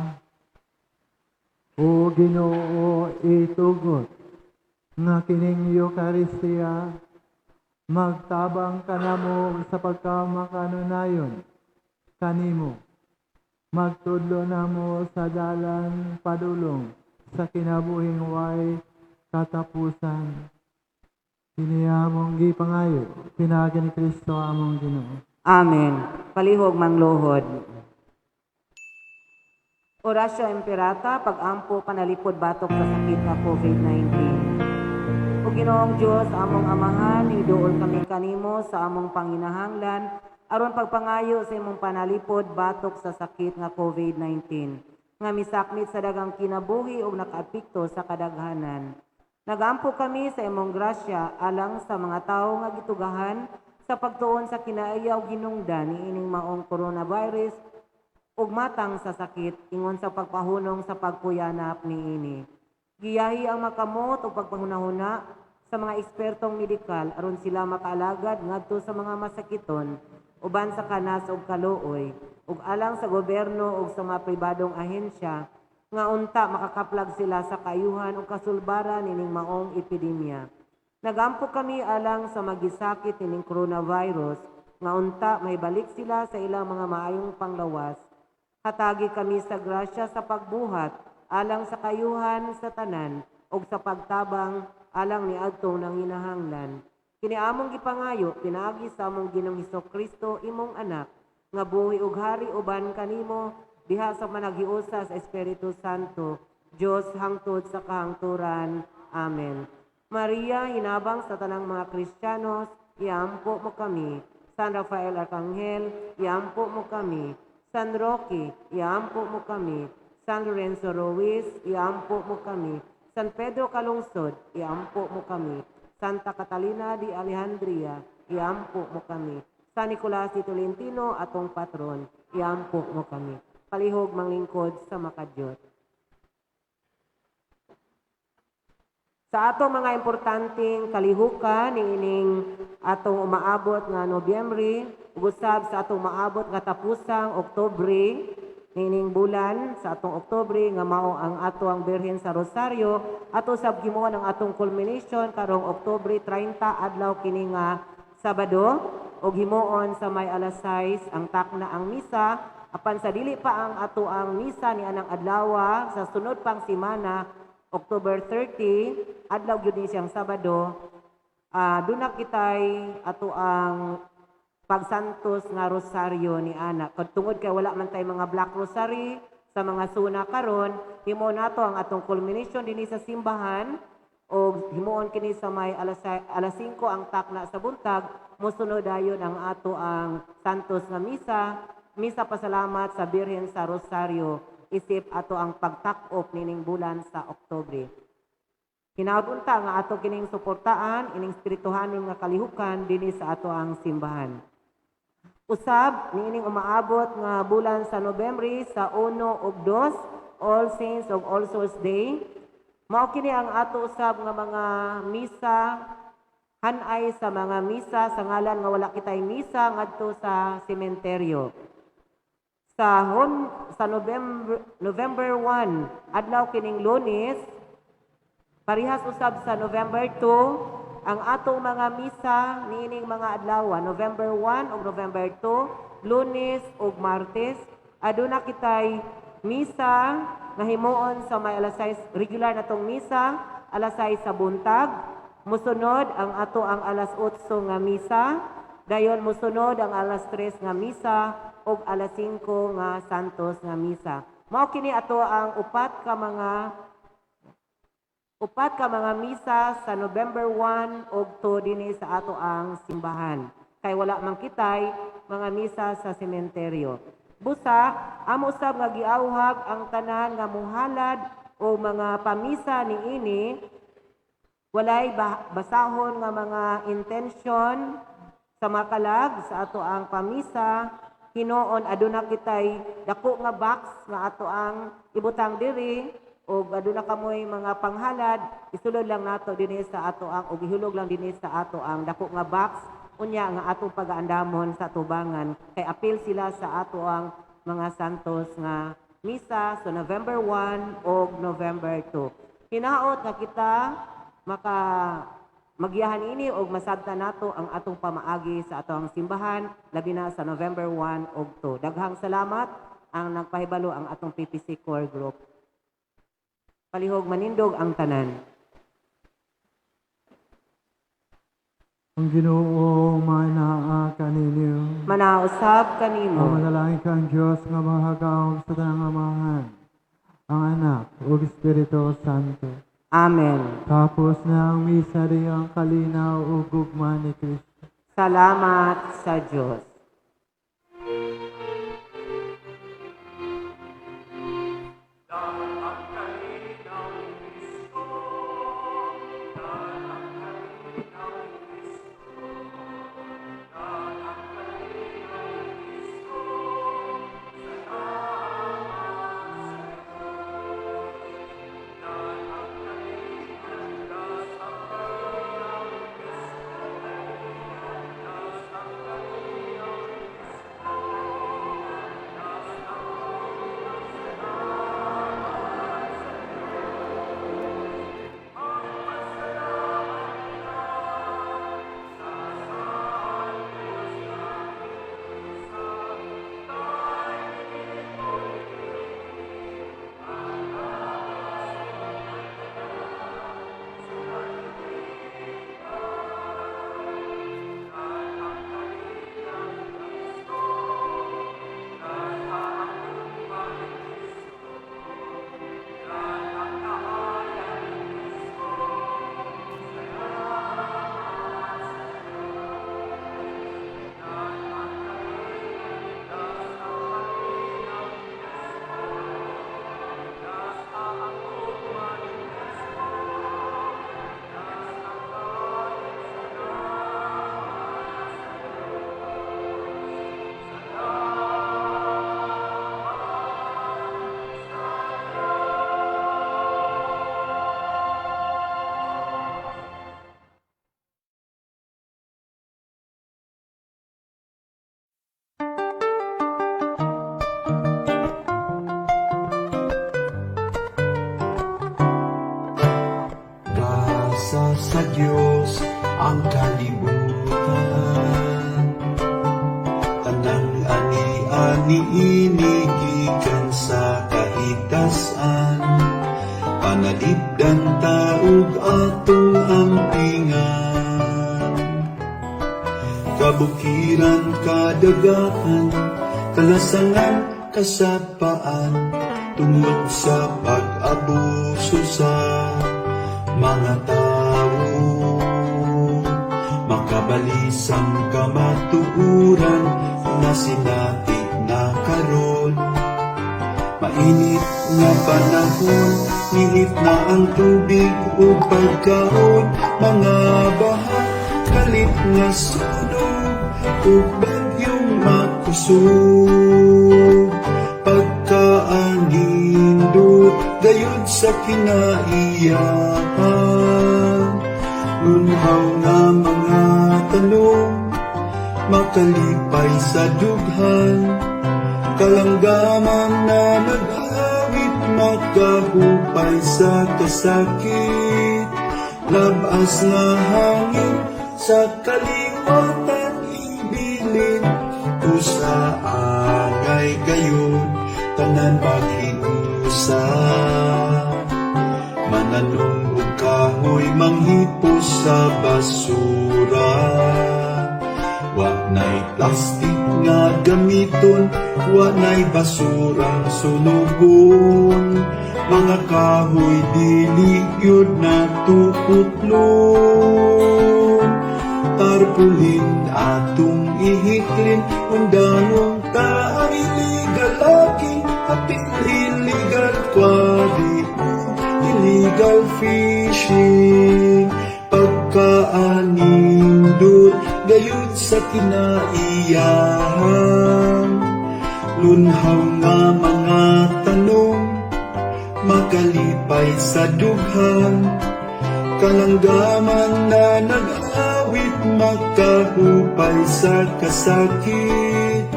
O Ginoo, itugot nga kining Eukaristiya magtabang kanamo sa pagkamakanunayon kanimo. Magtudlo namo sa dalan padulong sa kinabuhing way katapusan. Kini among gipangayo, pinaagi ni Kristo among Ginoo. Amen. Palihog mangluhod. Oratio Imperata, pag-ampo panalipod batok sa sakit nga COVID-19. O Ginoong Dios, among Amahan, iduol kami kanimo sa among panginahanglan aron pagpangayo sa imong panalipod batok sa sakit nga COVID-19 nga misakmit sa daghang kinabuhi ug nakaapekto sa kadaghanan. Nagampo kami sa imong grasya alang sa mga tawo nga gitugahan sa pagtuon sa kinaiya ug hinungdan niining maong coronavirus ug matang sa sakit ingon sa pagpahunong sa pagkuyanap niini. Giyahi ang makamot ug pagpahunahuna sa mga ekspertong medikal aron sila makaalagad ngadto sa mga masakiton uban sa kanas ug kaluoy ug alang sa gobyerno ug sa mga pribadong ahensya nga unta makakaplag sila sa kaayuhan ug kasulbaran nining maong epidemya. Nagampo kami alang sa magisakit nining coronavirus nga unta mahibalik sila sa ilang mga maayong panglawas. Hatagi kami sa grasya sa pagbuhat alang sa kayuhan sa tanan ug sa pagtabang alang niadtong nanginahanglan. Kini among gipangayo pinaagi sa among Ginoong Kristo, imong anak, nga buhi ug hari uban kanimo diha sa panaghiusa sa Espiritu Santo, Dios hangtod sa kahangturan. Amen. Maria, hinabang sa tanang mga Kristiyanos, iampo mo kami. San Rafael Arcangel, iampo mo kami. San Roque, iampo mo kami. San Lorenzo Ruiz, iampo mo kami. San Pedro Calungsod, iampo mo kami. Santa Catalina de Alejandria, iampo mo kami. San Nicolas de Tolentino, atong patron, iampo mo kami. Palihog manglingkod sa makadiyot. Sa atong mga importanteng kalihukan niining atong umaabot nga Nobyembre, ug usab sa atong maabot nga tapusang Oktubre niining bulan, sa atong Oktubre nga mao ang ato ang Birhen sa Rosario, ato sab himuon ang atong culmination karong Oktubre 30 adlaw kini nga Sabado, ug himuon sa may alas 6 ang takna ang misa. Apan sa dili pa ang ato ang misa ni anang adlawa sa sunod pang semana, October 30, adlaw gyud ni siyang Sabado, duna kitay ato ang pagsantos nga rosaryo ni ana. Tungod kay wala man tay mga black rosary sa mga suna karon, himuon nato ang atong culmination dinhi sa simbahan og himuon kini sa may alas 5 ang takna sa buntag. Mosunod dayon ang ato ang santos nga misa, misa pasalamat sa Birhen sa Rosario, isip ato ang pagtak-op nining bulan sa Oktubre. Hinaut unta nga ato kining suportaan ining espirituhanon nga kalihukan dinhi sa ato ang simbahan. Usab niining umaabot nga bulan sa Nobyembre sa 1 ug 2, All Saints ug All Souls Day, mao kini ang ato usab nga mga misa, hanay sa mga misa sa ngalan nga wala kitay misa ngadto sa sementeryo. Sa November 1, adlaw kining Lunes, parihas usab sa November 2, ang atong mga misa niining mga adlaw, November 1 ug November 2, Lunes ug Martes, aduna kitay misa nga himuon sa may alas 6, regular na tong misa, alas 6 sa buntag. Musunod ang ato ang alas 8 nga misa, dayon musunod ang alas 3 nga misa ug alas 5 nga santos nga misa. Mao kini ato ang upat ka mga misa sa November 1 ug 2 dinhi sa ato ang simbahan. Kay wala man kitay mga misa sa sementeryo. Busa, amo usab nga giawhag ang tanan nga muhalad o mga pamisa niini, walay basahon nga mga intention sa makalag sa ato ang pamisa. Hinuon aduna kitay dako nga box nga ato ang ibutang diri og aduna kamoy mga panghalad, isulod lang nato dinhi sa ato ang og ihulog lang dinhi sa ato ang dako nga box, unya nga atong pagaandamon sa tubangan kay apil sila sa ato ang mga santos nga misa, so November 1 o November 2. Hinaot nga kita maka magiyahan ini og masabta nato ang atong pamaagi sa atong simbahan, labi na sa November 1 ug 2. Daghang salamat ang nagpahibalo ang atong PPC Core Group. Palihog manindog ang tanan. Ang Ginoo manaa kaninyo. Manausab Ang kanimo. manalangin kang Diyos nga mahagaom sa tanang amahan, ang Anak ug Espiritu Santo. Amen. Tapos na ang misa, ang kalinaw ug gugma ni Kristo. Salamat sa Diyos. Gasa sa Dios ang kalibutan, tanang ani-ani ini gikan sa kahigtas-an, panalipdan ta ug atong ampingan. Kabukiran, kadagatan, kalasangan, kasapaan, tungod sa pag-abuso sa mga tao, makabalisang kamatuoran na sinati na karon. Mainit nga panahon, nihit na ang tubig ug pagkaon, mga baha, kalit nga sunog, ug bagyong makusog. Pagkaanindot gayud sa kinaiyahan, lunhaw nga mga tanong, makalipay sa dughan, kalanggaman na nag-awit, makahupay sa kasakit, labas nga hangin sa kaliwatan ibilin, usa angay gayud tanan maghiusa. Mananom og kahoy, manghipos sa basura, wa nay plastic nga gamiton, wa nay basurang sunugon, mga kahoy dili gyud natuputlon. Tarpulin atong ihiklin, undangon ta ang illegal logging, apil illegal quarry, illegal fishing. Pagkaanindot gayud sa kinaiyahan, lunhaw nga mga tanong, makalipay sa dughan, kalanggaman na nag-awit, makahupay sa kasakit,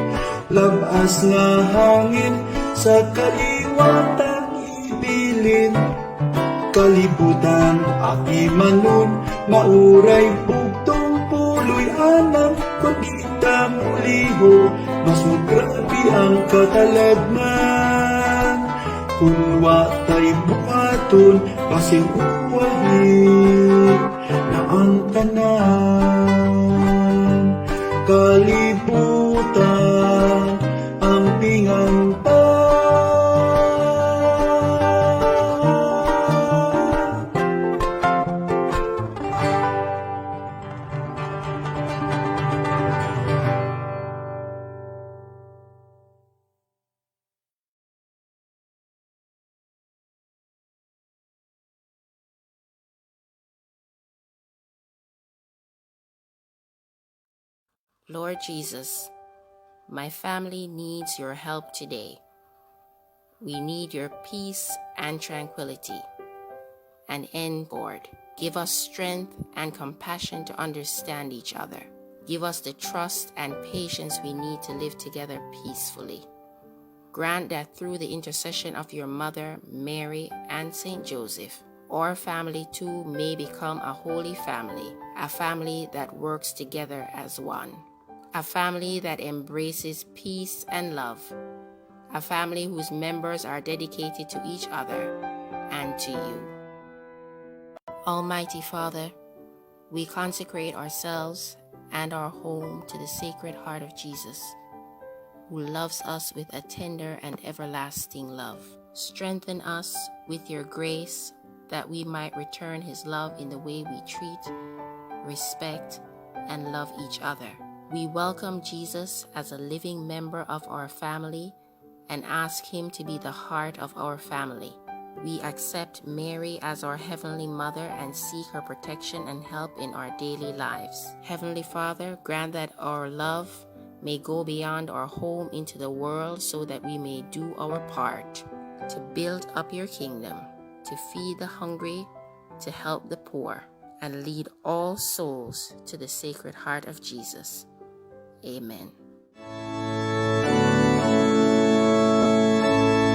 Labas nga hangin sa kaliwatan ibilin. Kalibutan agimanon, mauray bugtong puloy-anan. Kung di ta muliho, mas mugrabe ang katalagman. Kung wa tay buhaton, basin uwahin na ang tanan. Kalibutan ang pinganta. Lord Jesus, my family needs your help today. We need your peace and tranquility. And end, Lord, give us strength and compassion to understand each other. Give us the trust and patience we need to live together peacefully. Grant that through the intercession of your mother, Mary, and Saint Joseph, our family too may become a holy family, a family that works together as one, a family that embraces peace and love, a family whose members are dedicated to each other and to you. Almighty Father, we consecrate ourselves and our home to the Sacred Heart of Jesus, who loves us with a tender and everlasting love. Strengthen us with your grace that we might return his love in the way we treat, respect, and love each other. We welcome Jesus as a living member of our family and ask him to be the heart of our family. We accept Mary as our Heavenly Mother and seek her protection and help in our daily lives. Heavenly Father, grant that our love may go beyond our home into the world so that we may do our part to build up your kingdom, to feed the hungry, to help the poor, and lead all souls to the Sacred Heart of Jesus. Amen.